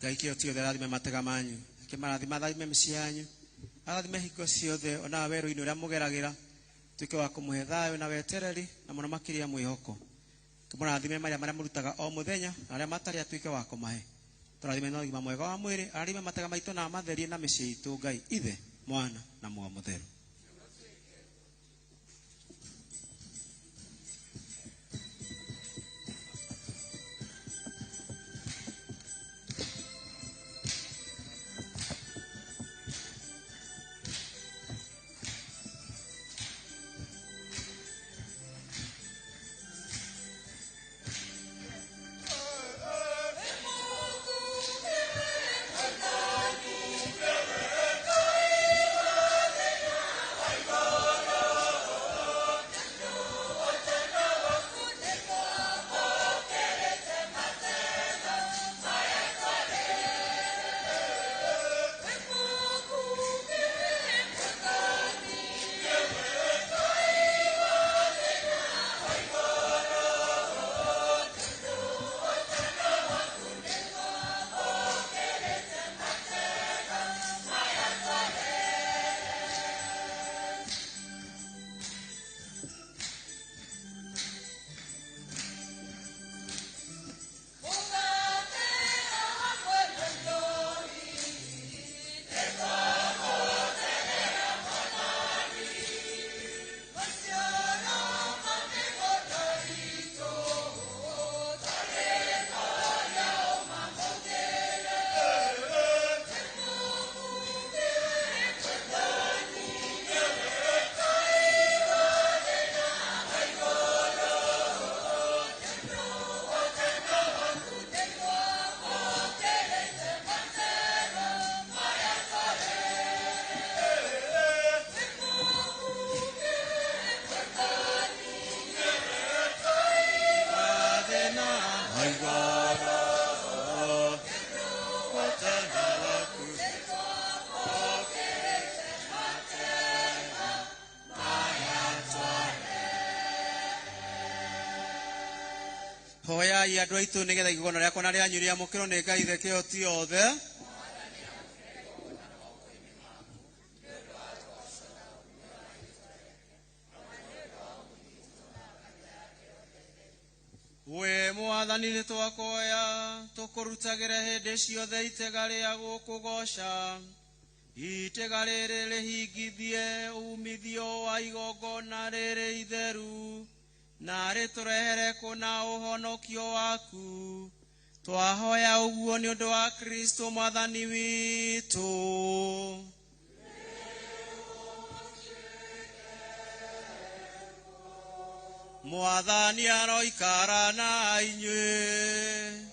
Ngai kĩo tiothe arathime matega manyu, akĩmarathima arathime mĩciĩ yanyu, arathime hingo ciothe ona werũ-inĩ ũrĩa mũgeragĩra, tuĩke wa kũmũhe thayũ na wetereri na mũno makĩria mwĩhoko. Kĩmũrathime marĩa marĩa mũrutaga o mũthenya na arĩa matarĩ atuĩke wa kũmahe. Tũrathime na ũgima mwega wa mwĩrĩ, arathime matega maitũ na amatherie na mĩciĩ itũ Ngai Ithe, Mwana na Muoyo Mũtheru. Hoyai andũ aitũ nĩgetha igongona rĩakwa na rĩanyu rĩamũkĩrwo nĩ Ngai Ithe kĩhoti othe. We Mwathani nĩ twakoya tũkũrutagĩre hĩndĩ ciothe itega rĩa gũkũgoca, itega rĩrĩ rĩhingithie umithio wa igongona rĩrĩ itheru na rĩtũrehere kũna ũhonokio waku. Twahoya ũguo nĩ ũndũ wa Kristo Mwathani witũ. Mwathani aroikara na inyuĩ.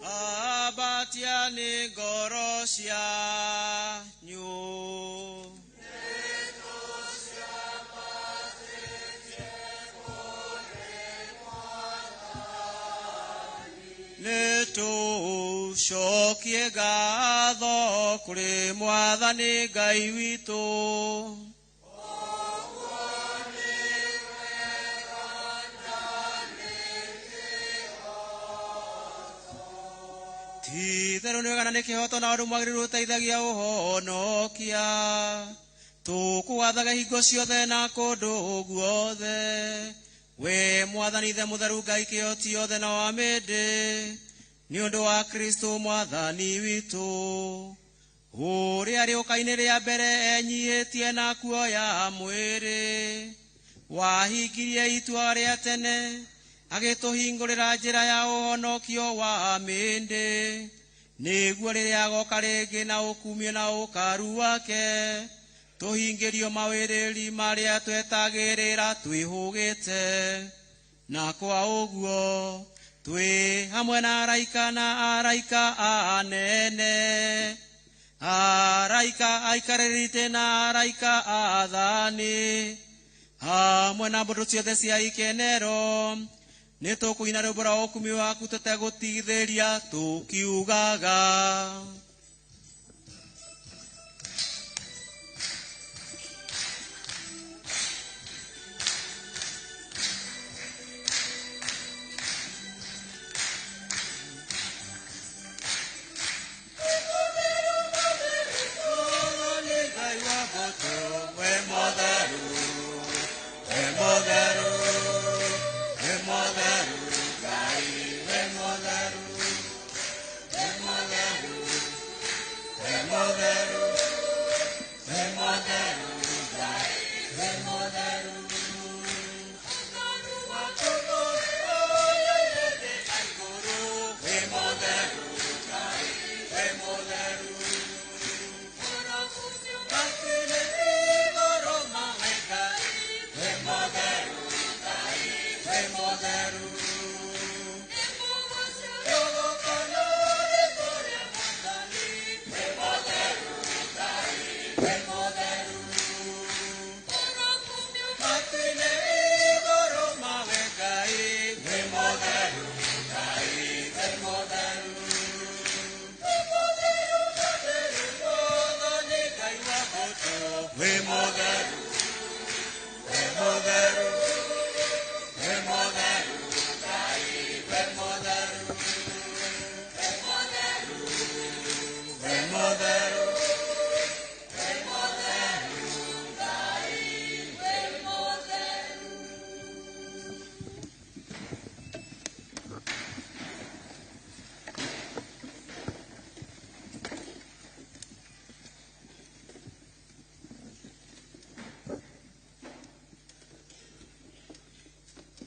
Abatia nĩ ngoro cianyu. Nĩtũcokie ngatho kũrĩ Mwathani Ngai witũ. Ti-itherũ nĩ wega na nĩ kĩhooto na ũndũ mwagĩrĩru ũteithagia ũhonokia. Tũkũgathaga hingo ciothe na kũndũ guothe. We Mwathani Ithe Mũtheru Ngai kĩhoti othe na wa mĩndĩ, nĩ ũndũ wa Kristo Mwathani witũ, ũrĩa rĩũka-inĩ rĩa mbere enyihĩtie na kuoya mwĩrĩ, wahingirie itua rĩa tene, agĩtũhingũrĩra njĩra ya ũhonokio wa mĩndĩ, nĩguo rĩrĩa agoka rĩngĩ na ũkumio na ũkaru wake, tũhingĩrio mawĩrĩri marĩa twetagĩrĩra twĩhũgĩte. Na kwa ũguo twĩ hamwe na araika na araika anene, araika aikarĩrĩte na araika athani, hamwe na mbũtũ ciothe cia ikenero, nĩ tũkũina rwĩmbo rwa ũkumio waku tũtegũtigithĩria tũkiugaga. wĩ mũtheru.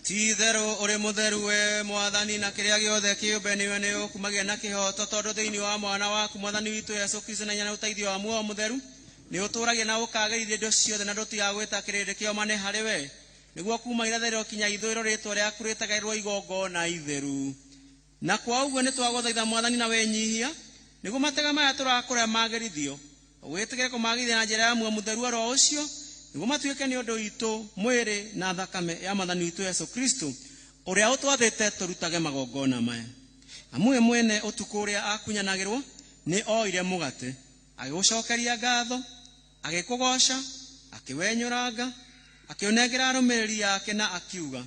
Ti-itherũ ũrĩ mũtheru we Mwathani, na kĩrĩa gĩothe kĩũmbe nĩwe nĩ ũkumagia na kĩhooto, tondũ thĩinĩ wa mwana waku Mwathani witũ Jesũ Kristo na hinya na ũteithio wa muoyo mũtheru nĩ ũtũũragia na ũkagĩrithia indo ciothe, na ndũtigaga gwĩta kĩrĩndĩ kĩomane harĩ we, nĩguo kuma irathĩro kinya ithũĩro rĩĩtwa rĩaku rĩtagĩrwo igongona itheru. Na kwa ũguo nĩ twagũthaitha Mwathani na wĩnyihia, nĩguo matega maya tũrakũrĩa magĩrithio, wĩtĩkĩre kũmagĩrithia na njĩra ya muoyo mũtheru oro ũcio, nĩguo matuĩke nĩ ũndũ witũ mwĩrĩ na thakame ya Mwathani witũ Jesũ Kristo, ũrĩa ũtwathĩte tũrutage magongona maya. Amu we mwene ũtukũ ũrĩa akunyanagĩrwo nĩ oire mũgate, agĩgũcokeria ngatho, agĩkũgooca, akĩwenyũranga, akĩũnengera arũmĩrĩri ake na akiuga,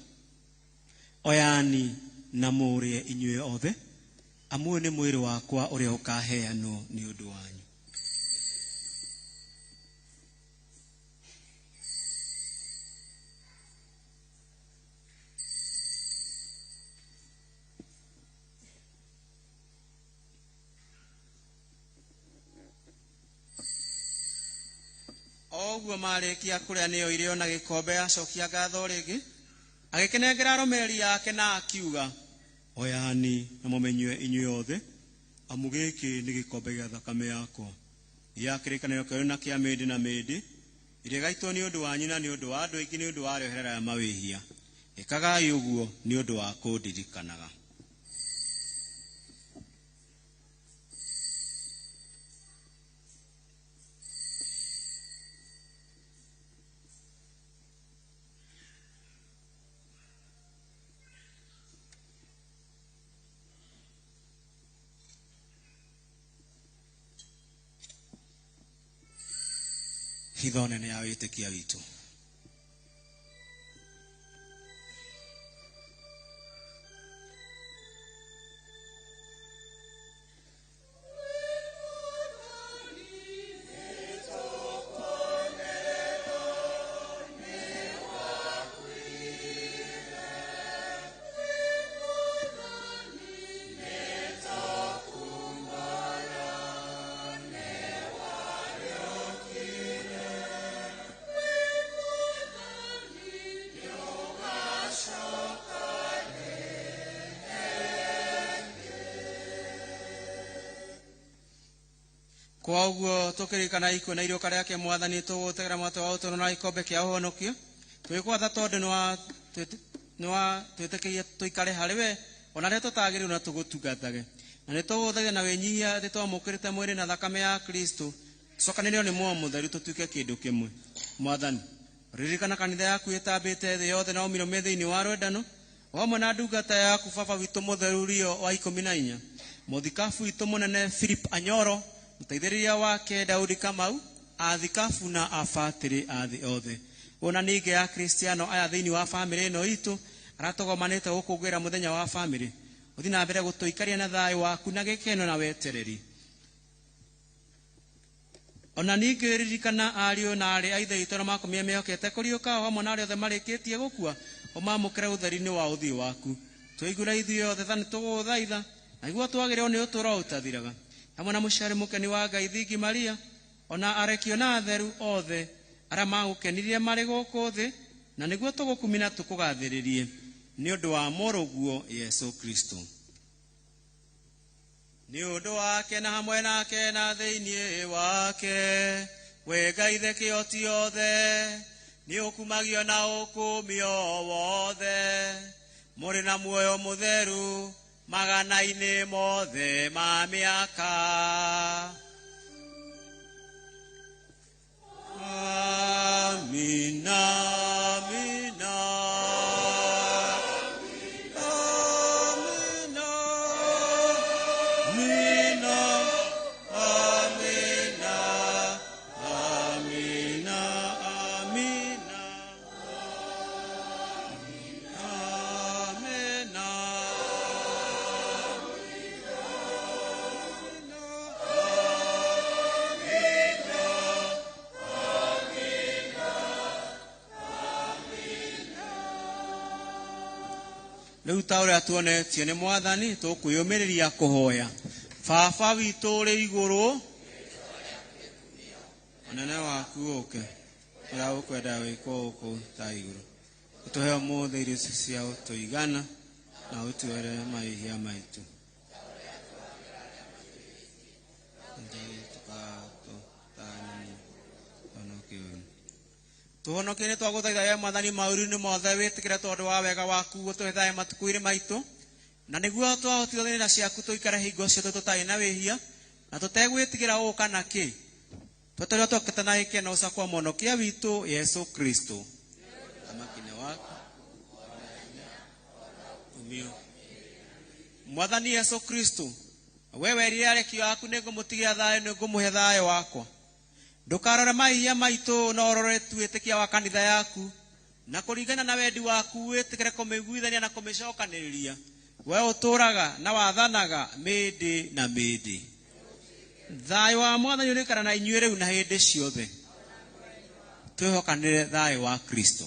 oyani na mũrĩe inyuĩ othe, amu ũyũ nĩ mwĩrĩ wakwa ũrĩa ũkaheanwo nĩ ũndũ wanyu. Oguo marĩkia kũrĩa nĩ oire ona gĩkombe, acokia ngatho rĩngĩ, agĩkĩnengera arũmĩrĩri ake na akiuga, oyani na mũmenyue inyuĩ othe, amu gĩkĩ nĩ gĩkombe gĩa thakame yakwa ya kĩrĩkanĩro kĩerũ na kĩa mĩndĩ na mĩndĩ, ĩrĩa ĩgaitwo nĩ ũndũ wanyu na nĩ ũndũ wa andũ aingĩ nĩ ũndũ wa rĩoherera ya mawĩhia. Ĩkagai ũguo nĩ ũndũ wa kũndirikanaga. Hitho nene ya wĩtĩkia witũ. Kwa ũguo tũkĩririkana ikuũ na iriũka rĩake Mwathani, tũgũtegera mwatĩ wa ũtũũro na gĩkombe kĩa ũhonokio, twĩgwatha tondũ nĩwatwĩtĩkĩrie tũikare harĩ we ona rĩrĩa tũtagĩrĩirwo na tũgũtungatage. Na nĩtũgũthaitha na wĩnyihia atĩ twamũkĩrĩte mwĩrĩ na thakame ya Kristo, tũcokanĩrĩrio nĩ muoyo mũtheru tũtuĩke kĩndũ kĩmwe. Mwathani, ririkana kanitha yaku ĩtambĩte thĩ yothe na ũmĩrũmie thĩinĩ wa rwendano, o hamwe na ndungata yaku baba witũ mũtheru Rio wa 14, mũthikabu witũ mũnene Philip Anyoro, mũteithĩrĩria wake Daudi Kamau, athikabu na abatĩrĩ a thĩ othe. Ona ningĩ ya Kristiano aya thĩinĩ wa bamĩrĩ ĩno itũ arĩa tũgomanĩte gũkũngũĩra mũthenya wa bamĩrĩ, ũthiĩ na mbere gũtũikaria na thayũ waku na gĩkeno na wetereri. Ona ningĩ ririkana ariũ na aarĩ a ithe witũ arĩa makomire mehokete kũriũka, o hamwe na arĩa othe marĩkĩtie gũkua, ũmamũkĩre ũtheri-inĩ wa ũthiũ waku. Tũiguĩre ithuĩ othe tha nĩtũgũgũthaitha, na nĩguo twagĩrĩrwo nĩ ũtũũro ũtathiraga, hamwe na mũciari mũkeni wa Ngai Thingi Maria, ona arekio na atheru othe arĩa magũkenirie marĩ gũkũ thĩ, na nĩguo tũgũkumia na tũkũgathĩrĩrie nĩ ũndũ wa mũrũguo Jesũ Kristo. Nĩ ũndũ wake na hamwe nake na thĩinĩ wake, we Ngai Ithe kĩhoti othe, Nĩ ũkumagio na ũkũmio wothe mũrĩ na muoyo mũtheru magana-inĩ mothe ma mĩaka. Amina, amina. Amina, amina, amina, amina, amina. Amina. Rĩu ta ũrĩa tuonetio nĩ mwathani tũkwĩyũmĩrĩria kũhoya. Baba witũ ũrĩ igũrũ, ũnene waku ũke, ũrĩa ũkwenda wĩkwo gũkũ ta igũrũ. Ũtũhe ũmũthĩ irio ici cia ũtũigana na ũtuohere mahĩtia maitũ. Tũhonokie nĩ twagũthaitha we mwathani maũru-inĩ mothe wĩtĩkĩre tondũ wa wega waku ũtũhe thayũ matukũ-inĩ maitũ, na nĩguo twahotithio nĩ tha ciaku tũikare hingo ciothe tũtarĩ na wĩhia na tũtegwĩtigĩra ũũ kana kĩ, twetereire twokĩte na gĩkeno ũca kwa mũhonokia witũ Yesu Kristo. Ũthamaki-inĩ waku umio. Mwathani Yesu Kristo, we werire arekio aku nĩ ngũmũtigĩra thayũ, nĩ ngũmũhe thayũ wakwa. Ndũkarore mahĩtia maitũ no ũrore tu wĩtĩkia wa kanitha yaku, na kũringana na wendi waku wĩtĩkĩre kũmĩiguithania na kũmĩcokanĩrĩria. We ũtũũraga na wathanaga mĩndĩ na mĩndĩ. Thayũ wa mwathani ũrĩikara na inyuĩ rĩu na hĩndĩ ciothe. Twĩhokanĩre thayũ wa Kristo.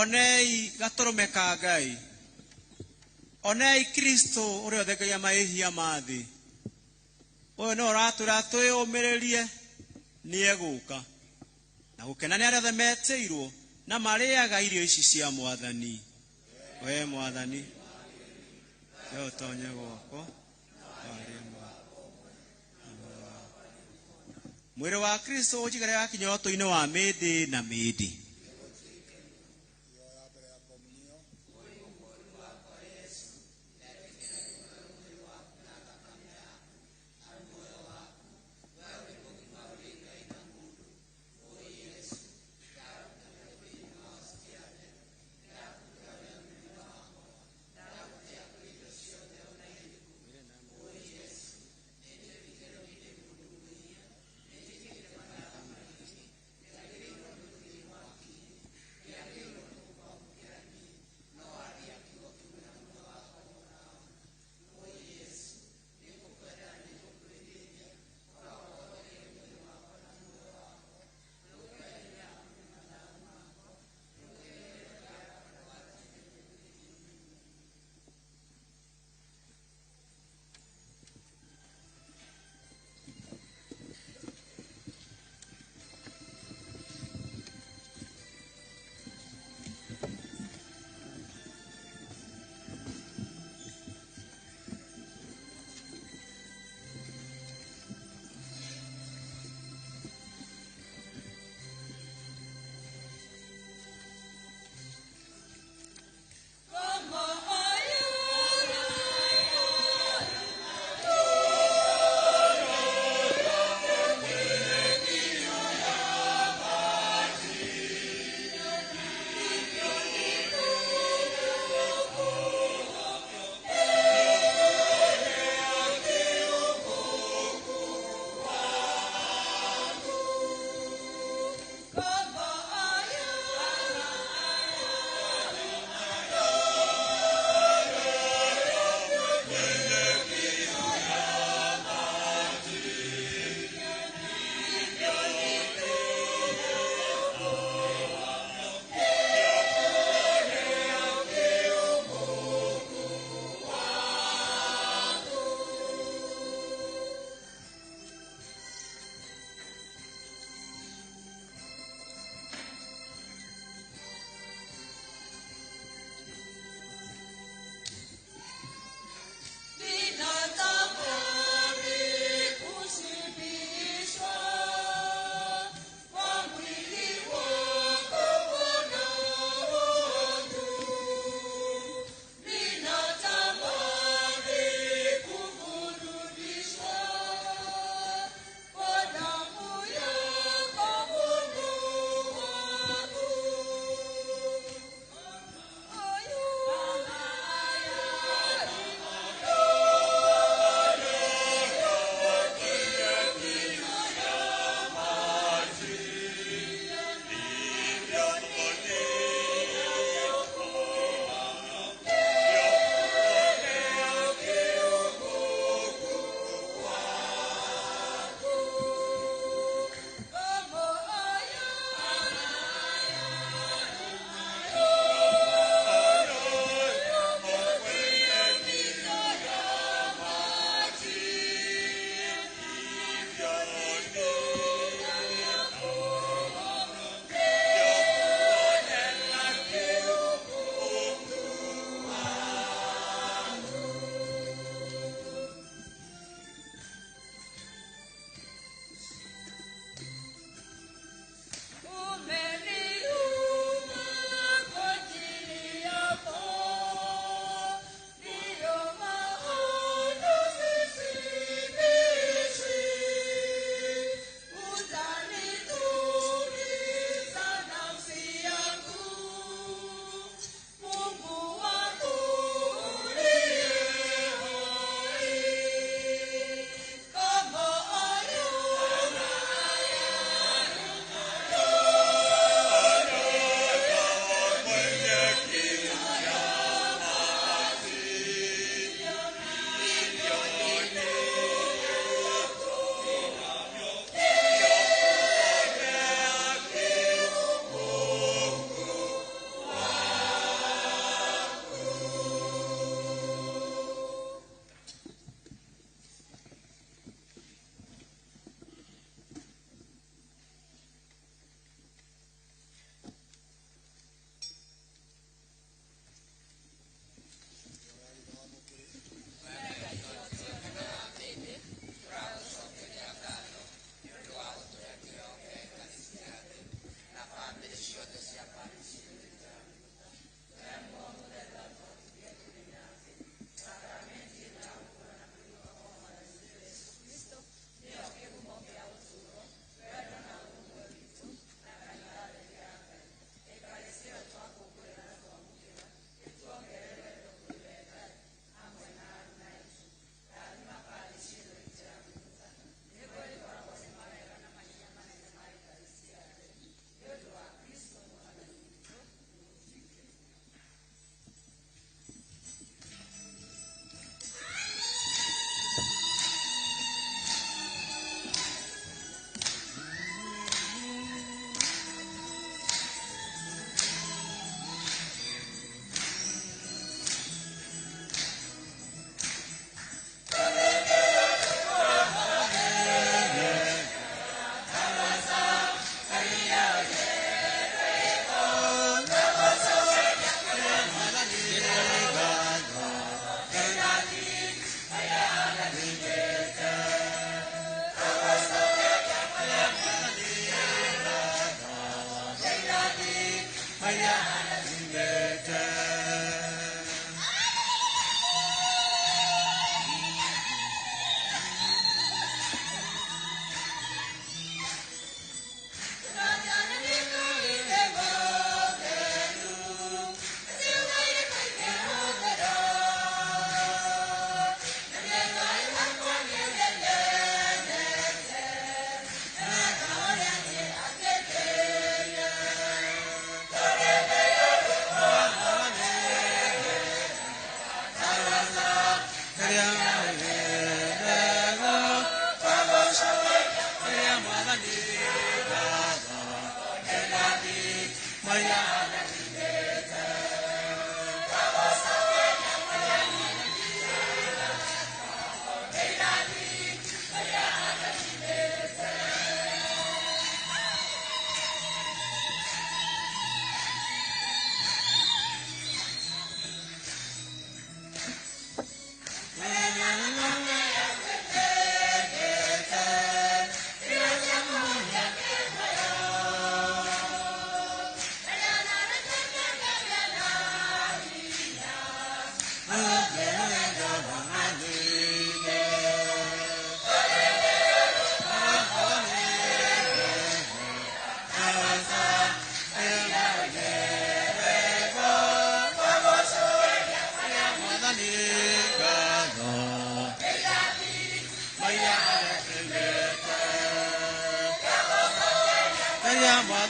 Onei gatũrũme ka Ngai, onei Kristo ũrĩa ũthengagia mahĩtia ma thĩ. Ũyũ nĩwe ũratwĩra twĩyũmĩrĩrie nĩ egũka, na gũkena nĩ arĩa othe metĩirwo na marĩaga irio ici cia mwathani. We mwathani, we ũtonye gwakwa warĩe mwĩrĩ wa Kristo ũnjigĩre gakinya ũtũ-inĩ wa mĩndĩ na mĩndĩ.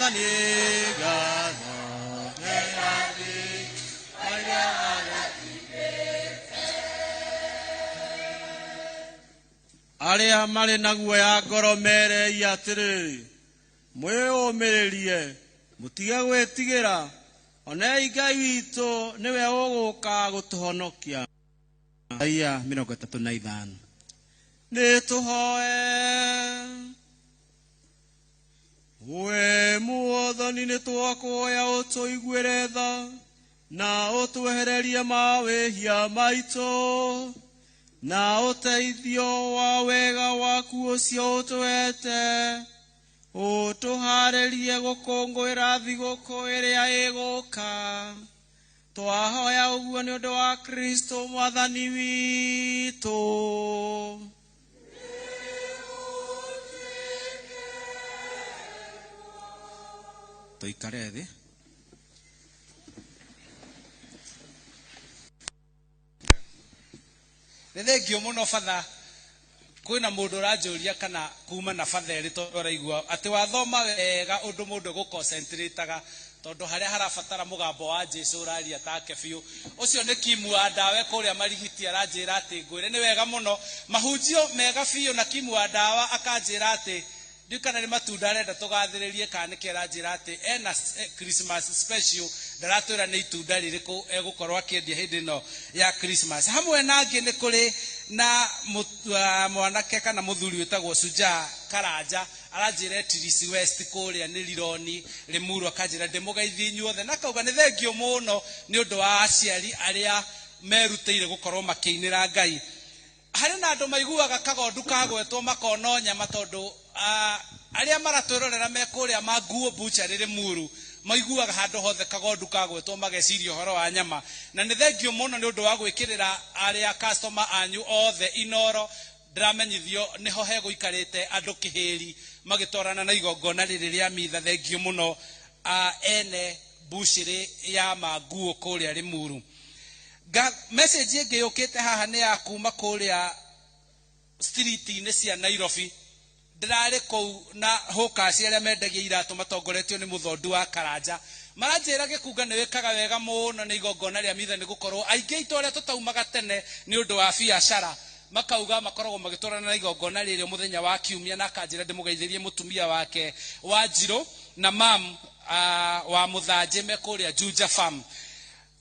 Mwathani ngatho nĩ irathimo iria arathimĩte. Arĩa marĩ na guoya ngoro merei atĩrĩrĩ, mwĩyũmĩrĩrie, mũtige gwĩtigĩra, onei Ngai witũ nĩwe ũgũka gũtũhonokia. Isaia 35. Nĩtũhoe. We Mwathani, nĩtwakũhoya ũtũiguĩre tha na ũtwehererie mawĩhia maitũ, na ũteithio wa wega waku ũcio ũtũhete, ũtũharĩrie gũkũngũĩra thigũkũ ĩrĩa ĩgũka. Twahoya ũguo nĩ ũndũ wa Kristo Mwathani witũ. Tũikare thĩ. Nĩ thengio mũno batha. Kwĩna mũndũ ũranjũria kana kuma na batha erĩ, tondũ araigua atĩ wathoma wega ũndũ mũndũ egũconcentrataga, tondũ harĩa harabatara mũgambo wa Jesu ũraria take biũ. Ũcio nĩ Kimu wa Ndawa kũrĩa Marigiti, aranjĩra atĩ ngwĩre nĩ wega mũno, mahunjio mega biũ. Na Kimu wa Ndawa akanjĩra atĩ ndiũ kana nĩ matunda arenda tũgathĩrĩrie kana nĩkĩ, aranjĩra atĩ ena Christmas special. Ndaratwĩra nĩ itunda rĩrĩkũ egũkorwo akĩendia hĩndĩ ĩno ya Christmas. Hamwe na angĩ nĩ kũrĩ na mwanake kana mũthuri wĩtagwo Sujaa Karanja, aranjĩra Etirisi West kũrĩa nĩ Rironi Limuru, akanjĩra ndĩmũgeithie inyuothe, na akauga nĩ thengio mũno nĩ ũndũ wa aciari arĩa merutĩire gũkorwo makĩinĩra Ngai. Harĩ na andũ maiguaga kagondu kagwetwo makona nyama, tondũ arĩa maratwĩrorera me kũrĩa manguo butchery Limuru maiguaga handũ hothe kagondu kagwetwo mageciria ũhoro wa nyama. Na nĩ thengio mũno nĩ ũndũ wa gwĩkĩrĩra arĩa customer anyu othe Inoro. Ndĩramenyithio nĩho hegũikarĩte andũ kĩhĩri magĩtwarana na igongona rĩrĩ rĩa mitha. Thengio mũno ene bucĩrĩ ya manguo kũrĩa Limuru. Message ĩngĩ yũkĩte haha nĩ ya kuma kũrĩa street-inĩ cia Nairobi. Ndĩrarĩ kũu na hũkaci arĩa mendagia iratũ matongoretio nĩ mũthondu wa Karanja, maranjĩra gĩkunga nĩ wĩkaga wega mũno nĩ igongona rĩa mitha, nĩ gũkorwo aingĩ aitũ arĩa tũtaumaga tene nĩ ũndũ wa biacara makauga makoragwo magĩtwarana na igongona rĩrĩ mũthenya wa kiumia. Na akanjĩra ndĩmũgeithĩrie mũtumia wake wa Njirũ na mam wa Mũthanjĩ me kũrĩa Juja Farm.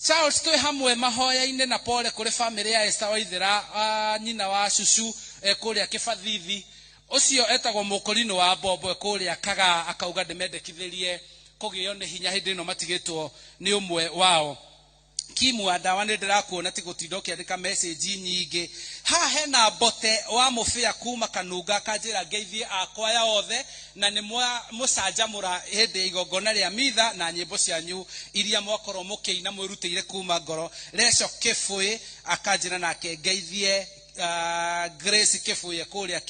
Charles twĩ hamwe mahoya-inĩ, na pole kũrĩ famĩlĩ ya Esther Waithera, nyina wa cucu kũrĩa Kĩbathithi. Ũcio etagwo Mũkũrinũ wa Mbombo kũrĩa Kagaa, akauga ndĩmendekithĩrie kũgĩo nĩ hinya hĩndĩ ĩno matigĩtwo nĩ ũmwe wao. Kimu wa Ndawa, nĩ ndĩrakuona, ti gũtinda ũkĩandĩka message nyingĩ. Haha hena Mbote wa Mũbĩa kuma Kanunga, akanjĩra ngeithie akwaya othe na nĩ mũcanjamũra hĩndĩ ya igongona rĩa mitha na nyĩmbo cianyu iria mwakorwo mũkĩina mwĩrutĩire kuma ngoro. Reco Kĩbũĩ akanjĩra nake ngeithie Grace Kĩbũĩ kũrĩa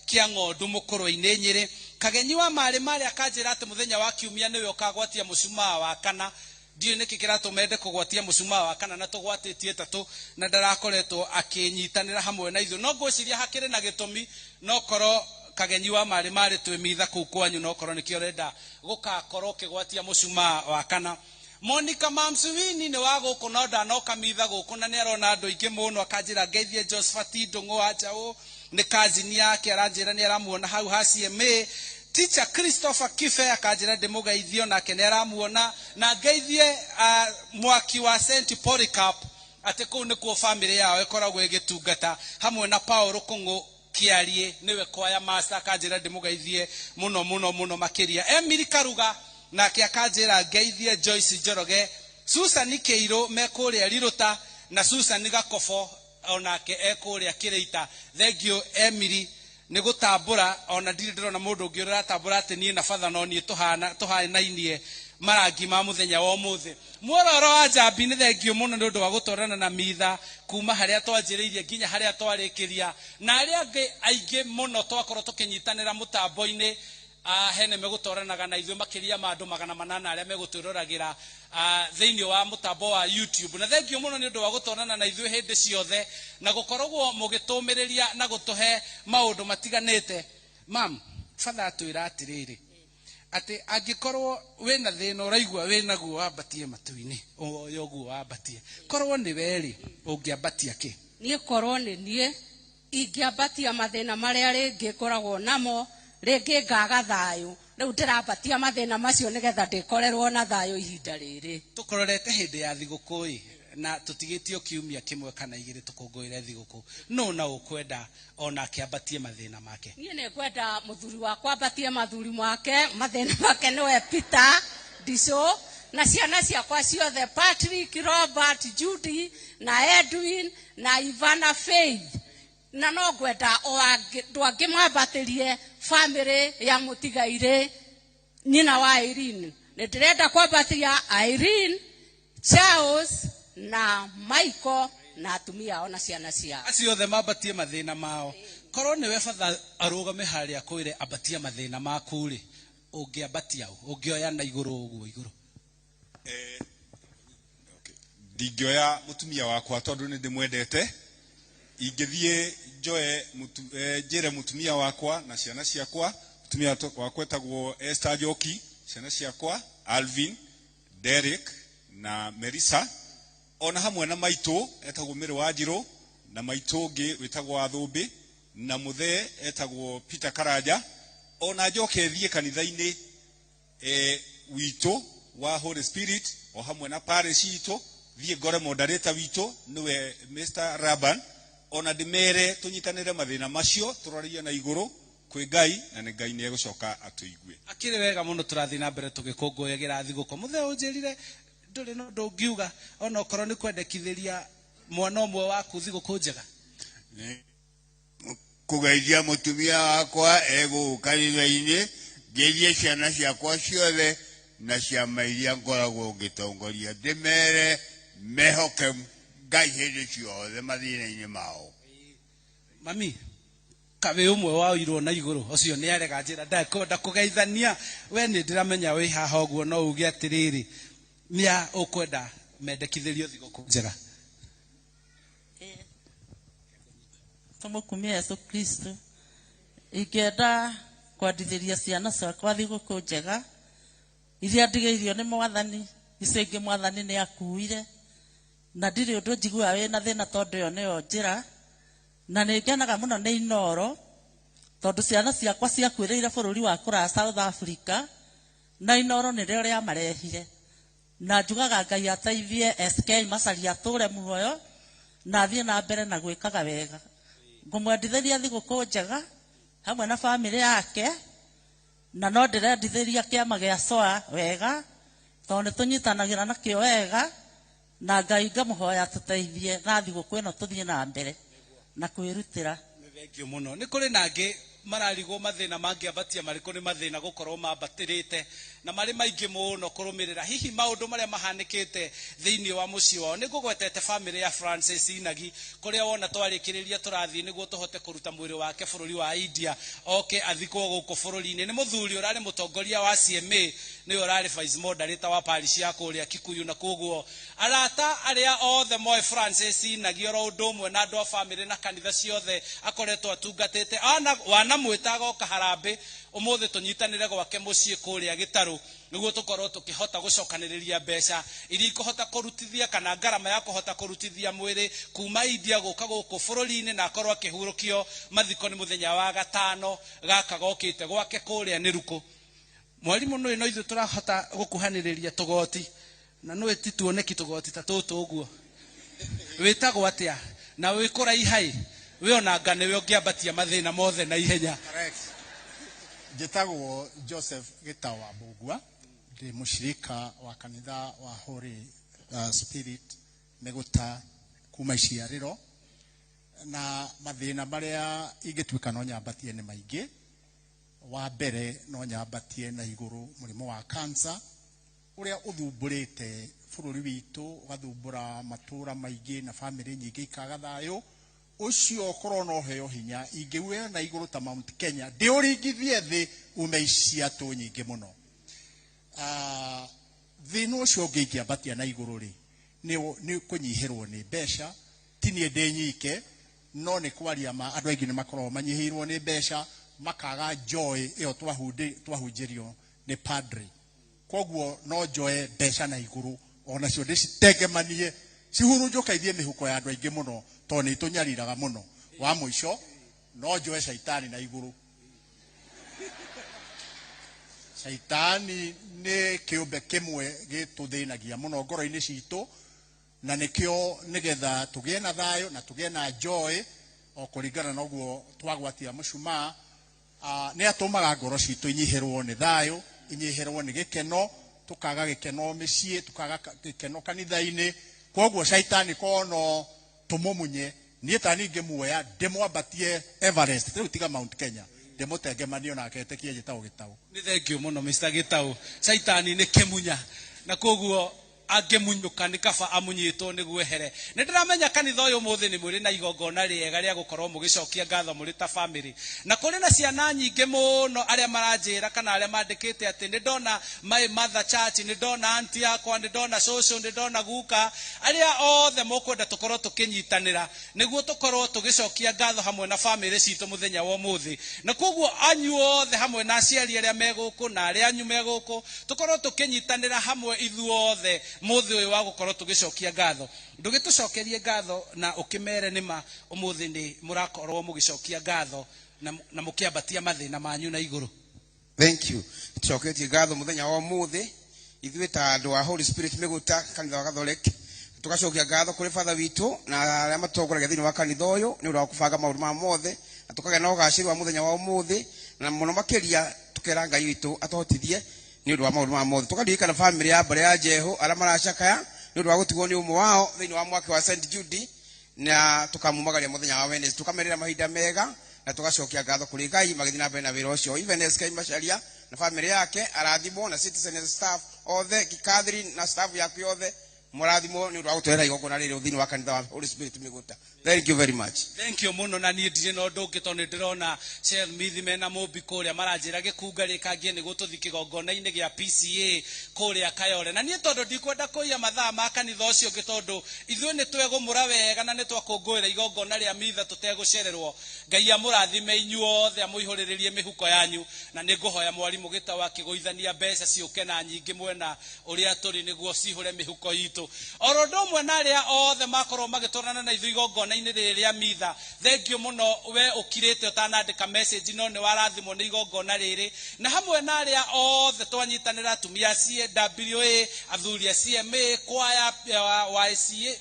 kĩa ng'ondu mũkũrũ-inĩ Nyĩrĩ. Kagenyi wa Marĩ Marĩ akanjĩra atĩ mũthenya wa kiumia nĩwe ũkagwatia mũcumaa wa kana. Ndiũĩ nĩkĩ kĩratũma ende kũgwatia mũcumaa wa kana na tũgwatĩtie ĩtatũ na ndarakoretwo akĩnyitanĩra hamwe na ithuĩ, no ngwĩciria hakĩrĩ na gĩtũmi. No korwo Kagenyi wa Marĩ Marĩ twĩ mitha kũu kwanyu, no korwo nĩkĩo ũrenda gũgakorwo ũkĩgwatia mũcumaa wa kana. Monica Mamsuwini nĩ wa gũkũ no ndanoka mitha gũkũ, na nĩ arona andũ aingĩ mũno, akanjĩra ngeithie Josephat Ndũng'ũ wa Njaũ, nĩ kazini yake, aranjĩra nĩ aramuona hau ha CMA. Teacher Christopher Kibe akanjĩra ndĩmũgeithio, nake nĩ aramuona, na ngeithie mwaki wa St Polycarp, atĩ kũu nĩkuo famĩlĩ yao ĩkoragwo ĩgĩtungata, hamwe na Paul Kũng'ũ Kĩarie nĩwe kwaya master, akanjĩra ndĩmũgeithie mũno mũno mũno makĩria. Emily Karuga nake akanjĩra ngeithie Joyce Njoroge, Susan Kĩirũ me kũrĩa Rirũta, na Susan Gakobo onake e kũrĩa Kĩrĩita. Thank you Emily nĩ gũtambũra, ona ndirĩ ndĩrona mũndũ ũngĩ ũratambũra atĩ niĩ na batha no niĩ tũhana tũhanainie marangi ma mũthenya wa ũmũthĩ. Muororo wa Njambi, nĩ thengio mũno nĩ ũndũ wa gũtwarana na mitha kuma harĩa twanjĩrĩirie nginya harĩa twarĩkĩria, na arĩa angĩ aingĩ mũno twakorwo tũkĩnyitanĩra mũtambo-inĩ hene megũtwaranaga na ithuĩ, makĩria ma andũ 800 arĩa megũtwĩroragĩra thĩinĩ wa mũtambo wa YouTube. Na thengio mũno nĩ ũndũ wa gũtwarana na ithuĩ hĩndĩ ciothe na gũkoragwo mũgĩtũmĩrĩria na gũtũhe maũndũ matiganĩte. Mam, batha atwĩra atĩrĩrĩ, Atĩ angĩkorwo wĩna thĩna ũraigua wĩnaguo wambatie matu-inĩ, oyo ũguo wambatie. Korwo nĩ we-rĩ, ũngĩambatia kĩ? Niĩ korwo nĩ niĩ ingĩambatia mathĩna marĩa rĩngĩ ngoragwo namo, rĩngĩ ngaga thayũ. Rĩu ndĩrambatia mathĩna macio nĩgetha ndĩkorerwo na thayũ ihinda rĩrĩ. Tũkororete hĩndĩ ya thigũkũ-ĩ, na tũtigĩtio kiumia kĩmwe kana igĩrĩ tũkũngũĩre thigũkũ. Nũ na ũkwenda onake ambatie mathĩna make? Niĩ nĩ ngwenda mũthuri wakwa ambatie mathuri make, mathĩna make nĩwe Peter Ndico, na ciana ciakwa ciothe Patrick, Robert, Judy na Edwin na Ivana Faith. Na no ngwenda o andũ angĩ mambatĩrie bamĩrĩ ya mũtigairĩ nyina wa Irene. Nĩ ndĩrenda kwambatia Irene, Charles na Michael na atumia ao na ciana ciao. Acio othe mambatie mathĩna mao. Korwo nĩwe batha arũgame harĩa akwĩre ambatia mathĩna maku rĩ, ũngĩambatia ũ? Ũngĩoya na igũrũ ũguo igũrũ? Ndingĩoya mũtumia wakwa tondũ nĩ ndĩmwendete. Ingĩthiĩ njoe njĩre mũtumia wakwa na ciana ciakwa. Mũtumia wakwa etagwo Esther Njoki, ciana ciakwa Alvin, Derek na Melissa, ona hamwe na maitũ etagwo Mary Wanjirũ, na maitũ ũngĩ wĩtagwo Wathũmbĩ, na mũthee etagwo Peter Karanja. Ona njoke thiĩ kanitha-inĩ witũ wa Holy Spirit, o hamwe na parish itũ, thiĩ ngore moderator witũ nĩwe Mr. Raban, ona ndĩmere tũnyitanĩre mathĩna macio tũrorerie na igũrũ kwĩ Ngai, na nĩ Ngai nĩ egũcoka atũigue. Akĩrĩ wega mũno, tũrathiĩ na mbere tũgĩkũngũyagĩra thigũkũ. Mũthee ũnjĩrire ndũrĩ na ũndũ ũngiuga ona okorwo nĩ kwendekithĩria mwana ũmwe waku thigũkũ njega. Kũgeithia mũtumia wakwa egũgũ kanitha-inĩ, ngeithie ciana ciakwa ciothe na ciama iria ngoragwo ngĩtongoria, ndĩmere mehoke Ngai hĩndĩ ciothe mathĩna-inĩ mao. Mami, kawe ũmwe waoirwo na igũrũ ũcio nĩ arega njĩra ndakwenda kũgeithania. We nĩ ndĩramenya wĩ haha ũguo, no uge atĩrĩrĩ, nĩa ũkwenda mendekithĩrio thigũkũ njega? Tũmũkumie Yesu Kristo. Ingĩenda kwandithĩria ciana ciakwa thigũkũ njega iria ndigĩirio nĩ Mwathani, icio ingĩ Mwathani nĩ akuire, na ndirĩ ũndũ njiguaga wĩna thĩna tondũ ĩyo nĩyo njĩra. Na nĩ ngenaga mũno nĩ Inoro tondũ ciana ciakwa ciakuĩrĩire bũrũri wa kũraya South Africa, na Inoro nĩrĩo rĩamarehire. Na njugaga Ngai ateithie SK Macharia atũre muoyo na athiĩ na mbere na gwĩkaga wega. Ngũmwendithĩria thigũkũ njega hamwe na bamĩrĩ yake, na no ndĩrendithĩria kĩama gĩa SOA wega tondũ nĩ tũnyitanagĩra nakĩo wega, na Ngai ngamũhoya tũteithie na thigũkũ ĩno tũthiĩ na mbere na kwĩrutĩra. Thank you mũno. Nĩ kũrĩ na angĩ mararigwo mathĩna mangĩambatia marĩkũ nĩ mathĩna gũkorwo mambatĩrĩte na marĩ maingĩ mũno kũrũmĩrĩra hihi maũndũ marĩa mahanĩkĩte thĩinĩ wa mũciĩ wao. Nĩ ngũgwetete bamĩrĩ ya Francis Inagi kũrĩa wona twarĩkĩrĩria tũrathiĩ nĩguo tũhote kũruta mwĩrĩ wake bũrũri wa India oke athikwo gũkũ bũrũri-inĩ. Nĩ mũthuri ũrarĩ mũtongoria wa CMA, nĩwe ũrarĩ vice moderator wa parish ya kũrĩa Kikuyu, na koguo arata arĩa othe moĩ Francis Inagi oro ũndũ ũmwe na andũ a bamĩrĩ na kanitha ciothe akoretwo atungatĩte. Wanamwĩta agoka harambĩ ũmũthĩ tũnyitanĩre gwake mũciĩ kũrĩa Gĩtarũ nĩguo tũkorwo tũkĩhota gũcokanĩrĩria mbeca iria ikũhota kũrutithia kana ngarama ya kũhota kũrutithia mwĩrĩ kuma India gũka gũkũ bũrũri-inĩ na akorwo akĩhurũkio mathiko nĩ mũthenya wa gatano gaka gokĩte gwake kũrĩa nĩ Rukũ. Mwarimũ nũĩ no ithuĩ tũrahota gũkuhanĩrĩria tũgoti na nũĩ ti tuoneki tũgoti ta tũtũ ũguo. Wĩtagwo atĩa na wĩ kũraiha-ĩ? We ona anga nĩwe ũngĩambatia mathĩna mothe na ihenya. Correct. Njĩtagwo Joseph Gĩtawa Mbũgua, ndĩ mũshirika wa kanitha wa Holy Spirit Mĩgũta kuma iciarĩro, na mathĩna marĩa ingĩtuĩka no nyambatie nĩ maingĩ. Wa mbere no nyambatie na igũrũ mũrimũ wa cancer ũrĩa ũthumbũrĩte bũrũri witũ, ũgathumbũra matũũra maingĩ na bamĩrĩ nyingĩ ikaga thayũ. Ũcio korwo no heo hinya ingĩuya na igũrũ ta Mount Kenya ndĩũringithie thĩ ume iciatũ nyingĩ mũno. Thĩna ũcio ũngĩ ingĩambatia na igũrũ rĩ, nĩ kũnyihĩrwo nĩ mbeca. Ti niĩ ndĩ nyike, no nĩ kwaria ma andũ aingĩ nĩ makoragwo manyihĩirwo nĩ mbeca, makaga joy ĩyo twahunjĩrio Nĩ padre, koguo no njoe mbeca na igũrũ onacio ndĩcitengemanie cihurunjũke ithiĩ mĩhuko ya andũ aingĩ mũno tondũ nĩ itũnyariraga mũno. Wa mũico, no njoe caitani na igũrũ. Caitani nĩ kĩũmbe kĩmwe gĩtũthĩnagia mũno ngoro-inĩ citũ, na nĩkĩo nĩgetha tũgĩe na thayũ na tũgĩe na joy o kũringana na ũguo twagwatia mũcumaa, nĩ atũmaga ngoro citũ inyihĩrwo nĩ thayũ, inyihĩrwo nĩ gĩkeno, tũkaga gĩkeno mĩciĩ, tũkaga gĩkeno kanitha-inĩ. Koguo caitani kono tũmũmunye, niĩ ta niĩ ngĩmuoya ndĩmwambatie Everest, rĩu tiga Mount Kenya, ndĩmũtengemanie onake etĩkie njĩtagwo Gĩtaũ. Nĩ thengio mũno Mr. Gĩtaũ. Caitani nĩ kĩmunya, na koguo angĩmunyũka nĩ kaba amunyĩtwo nĩguo ehere. Nĩ ndĩramenya kanitha ũyũ ũmũthĩ nĩ mũrĩ na igongona rĩega rĩa gũkorwo mũgĩcokia ngatho mũrĩ ta family, na kũrĩ na ciana nyingĩ mũno arĩa maranjĩra kana arĩa mandĩkĩte atĩ nĩ ndona my mother church, nĩ ndona auntie yakwa, nĩ ndona cũcũ, nĩ ndona guka, arĩa othe mũkwenda tũkorwo tũkĩnyitanĩra nĩguo tũkorwo tũgĩcokia ngatho hamwe na family citũ mũthenya wa ũmũthĩ. Na koguo anyu othe hamwe na aciari arĩa me gũkũ na arĩa anyu me gũkũ, tũkorwo tũkĩnyitanĩra hamwe ithuothe mũthĩ ũyũ wa gũkorwo tũgĩcokia ngatho. Ndũgĩtũcokerie ngatho na ũkĩmere nĩma ũmũthĩ nĩ mũrakorwo mũgĩcokia ngatho na mũkĩambatia mathĩna manyu na igũrũ. Thank you. Tucoketie ngatho mũthenya wa ũmũthĩ ithuĩ ta andũ a Holy Spirit Mĩgũta kanitha wa Catholic, tugacokia ngatho kũrĩ Father witũ na arĩa matongoragia thĩinĩ wa kanitha ũyũ nĩ ũndũ wa kũbanga maũndũ maya mothe, na tũkagĩa na ũgacĩru wa mũthenya wa ũmũthĩ, na mũno makĩria tũkera Ngai witũ atũhotithie nĩ ũndũ wa maũndũ maya mothe. Tũkaririkana family ya mbarĩ ya Jehu arĩa maracakaya nĩ ũndũ wa gũtigwo nĩ ũmwe wao thĩinĩ wa mwaki wa St Jude, na tũkamumagaria mũthenya wa Wednesday, tũkamerĩra mahinda mega na tũgacokia ngatho kũrĩ Ngai magĩthiĩ na mbere na wĩra ũcio. Even SK Macharia na family yake arathimwo, na citizen staff othe, Catherine na staff yaku yothe mũrathimwo nĩ ũndũ wa gũtũrehera igongona rĩrĩ thĩinĩ wa kanitha wa Holy Spirit Mĩgũta. Thank you very much. Thank you mũno. Na niĩ ndirĩ na ũndũ ũngĩ tondũ nĩ ndĩrona Shell Mithi mena mũmbi kũrĩa maranjĩra gĩkunga rĩkangie nĩguo tũthiĩ kĩgongona-inĩ gĩa PCA kũrĩa Kayore. Na niĩ tondũ ndikwenda kũiya mathaa ma kanitha ũcio ũngĩ, tondũ ithuĩ nĩ twegũmũra wega na nĩ twakũngũĩra igongona rĩa mitha tũtegũcererwo. Ngai amũrathime inyuothe, amũihũrĩrĩrie mĩhuko yanyu, na nĩ ngũhoya mwarimũ Gĩtaũ akĩgũithania mbeca ciũke na nyingĩ mwena ũrĩa tũrĩ nĩguo cihũre mĩhuko itũ. Oro ũndũ ũmwe na arĩa othe makorwo magĩtwarana na ithuĩ igongona-inĩ rĩrĩ rĩa mitha, thengio mũno we ũkirĩte ũtanandĩka message, no nĩ warathimwo nĩ igongona rĩrĩ. Na hamwe na arĩa othe twanyitanĩra, atumia a CWA, athuri a CMA, kwaya ya YCA,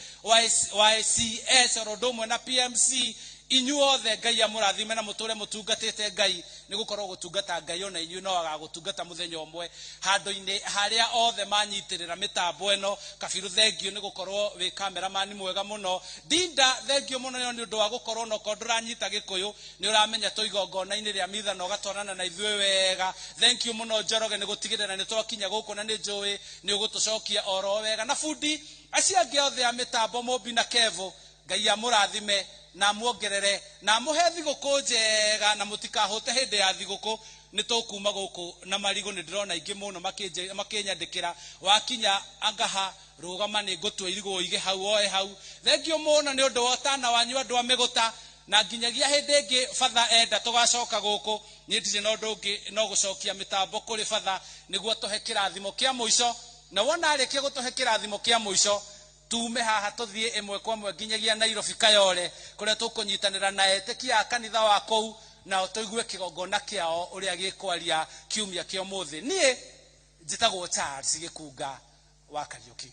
YCS, oro ũndũ ũmwe na PMC, inyuothe Ngai amũrathime na mũtũre mũtungatĩte Ngai, nĩ gũkorwo gũtungata Ngai ona inyuĩ no agagũtungata mũthenya ũmwe. Handũ-inĩ harĩa othe manyitĩrĩra mĩtambo ĩno, Kabiru thengio nĩ gũkorwo wĩ cameraman mwega mũno. Dinda thengio mũno nĩ ũndũ wa gũkorwo na okorwo ndũranyita Gĩkũyũ nĩ ũramenya tũ igongona-inĩ rĩa mitha na ũgatwarana na ithuĩ wega. Thank you mũno Njoroge nĩ gũtigĩrĩra nĩ twakinya gũkũ na nĩ njũĩ nĩ ũgũtũcokia oro wega. Na bundi acio angĩ othe a mĩtambo, Mũmbi na Kevo, Ngai amũrathime na amuongerere na amũhe thigũkũ njega, na mũtikahũte hĩndĩ ya thigũkũ. Nĩ tũkuma gũkũ na marigũ, nĩ ndĩrona aingĩ mũno makĩnyandĩkĩra wakinya angaha rũgama nĩ ngũtua irigũ ũige hau oe hau. Thengio mũno nĩ ũndũ wa ũtana wanyu andũ a Mĩgũta, na nginyagia hĩndĩ ĩngĩ Father enda tũgacoka gũkũ. Niĩ ndirĩ na ũndũ ũngĩ no gũcokia mĩtambo kũrĩ Father nĩguo tũhe kĩrathimo kĩa mũico, na wona arĩkia gũtũhe kĩrathimo kĩa mũico tume haha tũthiĩ ĩmwe kwa ĩmwe nginyagia Nairobi Kayole kũrĩa tũkũnyitanĩra na etĩkia a kanitha wa kũu, nao tũigue kĩgongona kĩao ũrĩa gĩkwaria kiumia kĩa ũmũthĩ. Niĩ njĩtagwo Charles Gĩkunga wa Kariũki.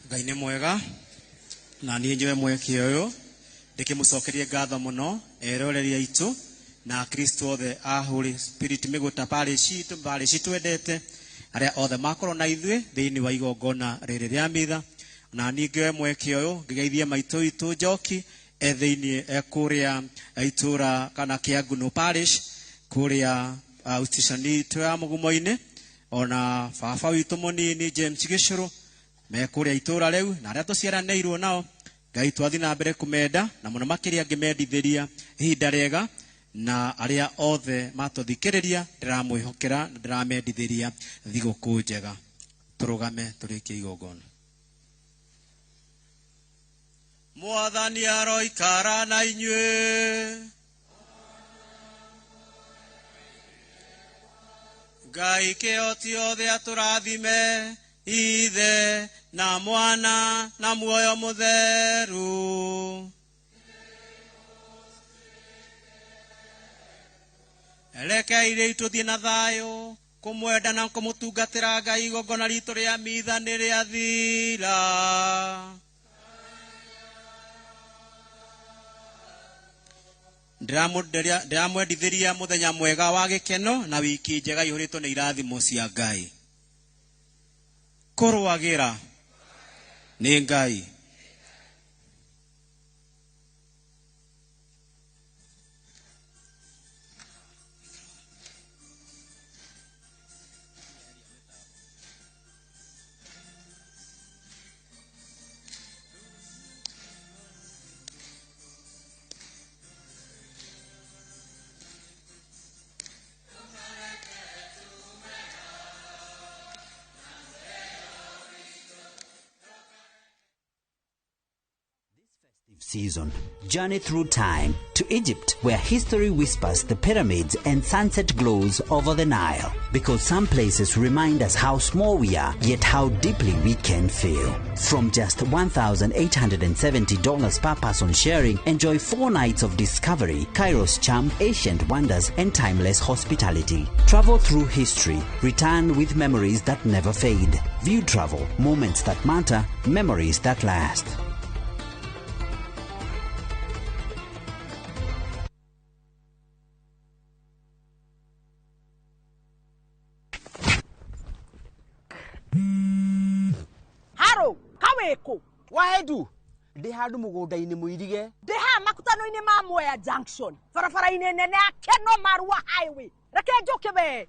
Ngai nĩ mwega, na niĩ njoe mweke ũyũ ndĩkĩmũcokerie ngatho mũno eroreri aitũ na Kristo othe a Holy Spirit Mĩgũta parish itũ, parish twendete, arĩa othe makorwo na ithuĩ thĩinĩ wa igongona rĩrĩ rĩa mitha. Na niĩ ngĩoe mweke ũyũ ngĩgeithie maitũ witũ Njoki e thĩinĩ e kũrĩa itũra kana Kĩangunũ parish kũrĩa station itũ ya Mũgumo-inĩ, ona baba witũ mũnini James Gĩcũrũ me kũrĩa itũra rĩu, na arĩa tũciaranĩirwo nao. Ngai twathiĩ na mbere kũmenda na mũno makĩria ngĩmendithĩria ihinda rĩega, na arĩa othe matũthikĩrĩria ndĩramwĩhokera na ndĩramendithĩria thigũkũ njega. Tũrũgame tũrĩkie igongona. Mwathani aroikara na inyuĩ. Ngai kĩhoti othe atũrathime, Ithe na Mwana na Muoyo Mũtheru. Rekei rĩu tũthiĩ na thayũ kũmwenda na kũmũtungatĩra Ngai igongona ritũ rĩa mitha nĩ rĩathira. Ndĩramwendithĩria mũthenya mwega wa gĩkeno na wiki njega ihũrĩtwo nĩ irathimo cia Ngai. Kũrũagĩra nĩ Ngai. Season. Journey through time to Egypt, where history whispers the pyramids and sunset glows over the Nile. Because some places remind us how small we are, yet how deeply we can feel. From just $1,870 per person sharing, enjoy 4 nights of discovery, Cairo's charm, ancient wonders, and timeless hospitality. Travel through history, return with memories that never fade. View travel, moments that matter, memories that last. Haro, kaweko. Waedu, ndĩ handũ mũgũnda-inĩ mũirige. Ndĩ haha makutano-inĩ ma Mwea Junction, barabara-inĩ nene ya Keno Marua Highway. Reke njũke we.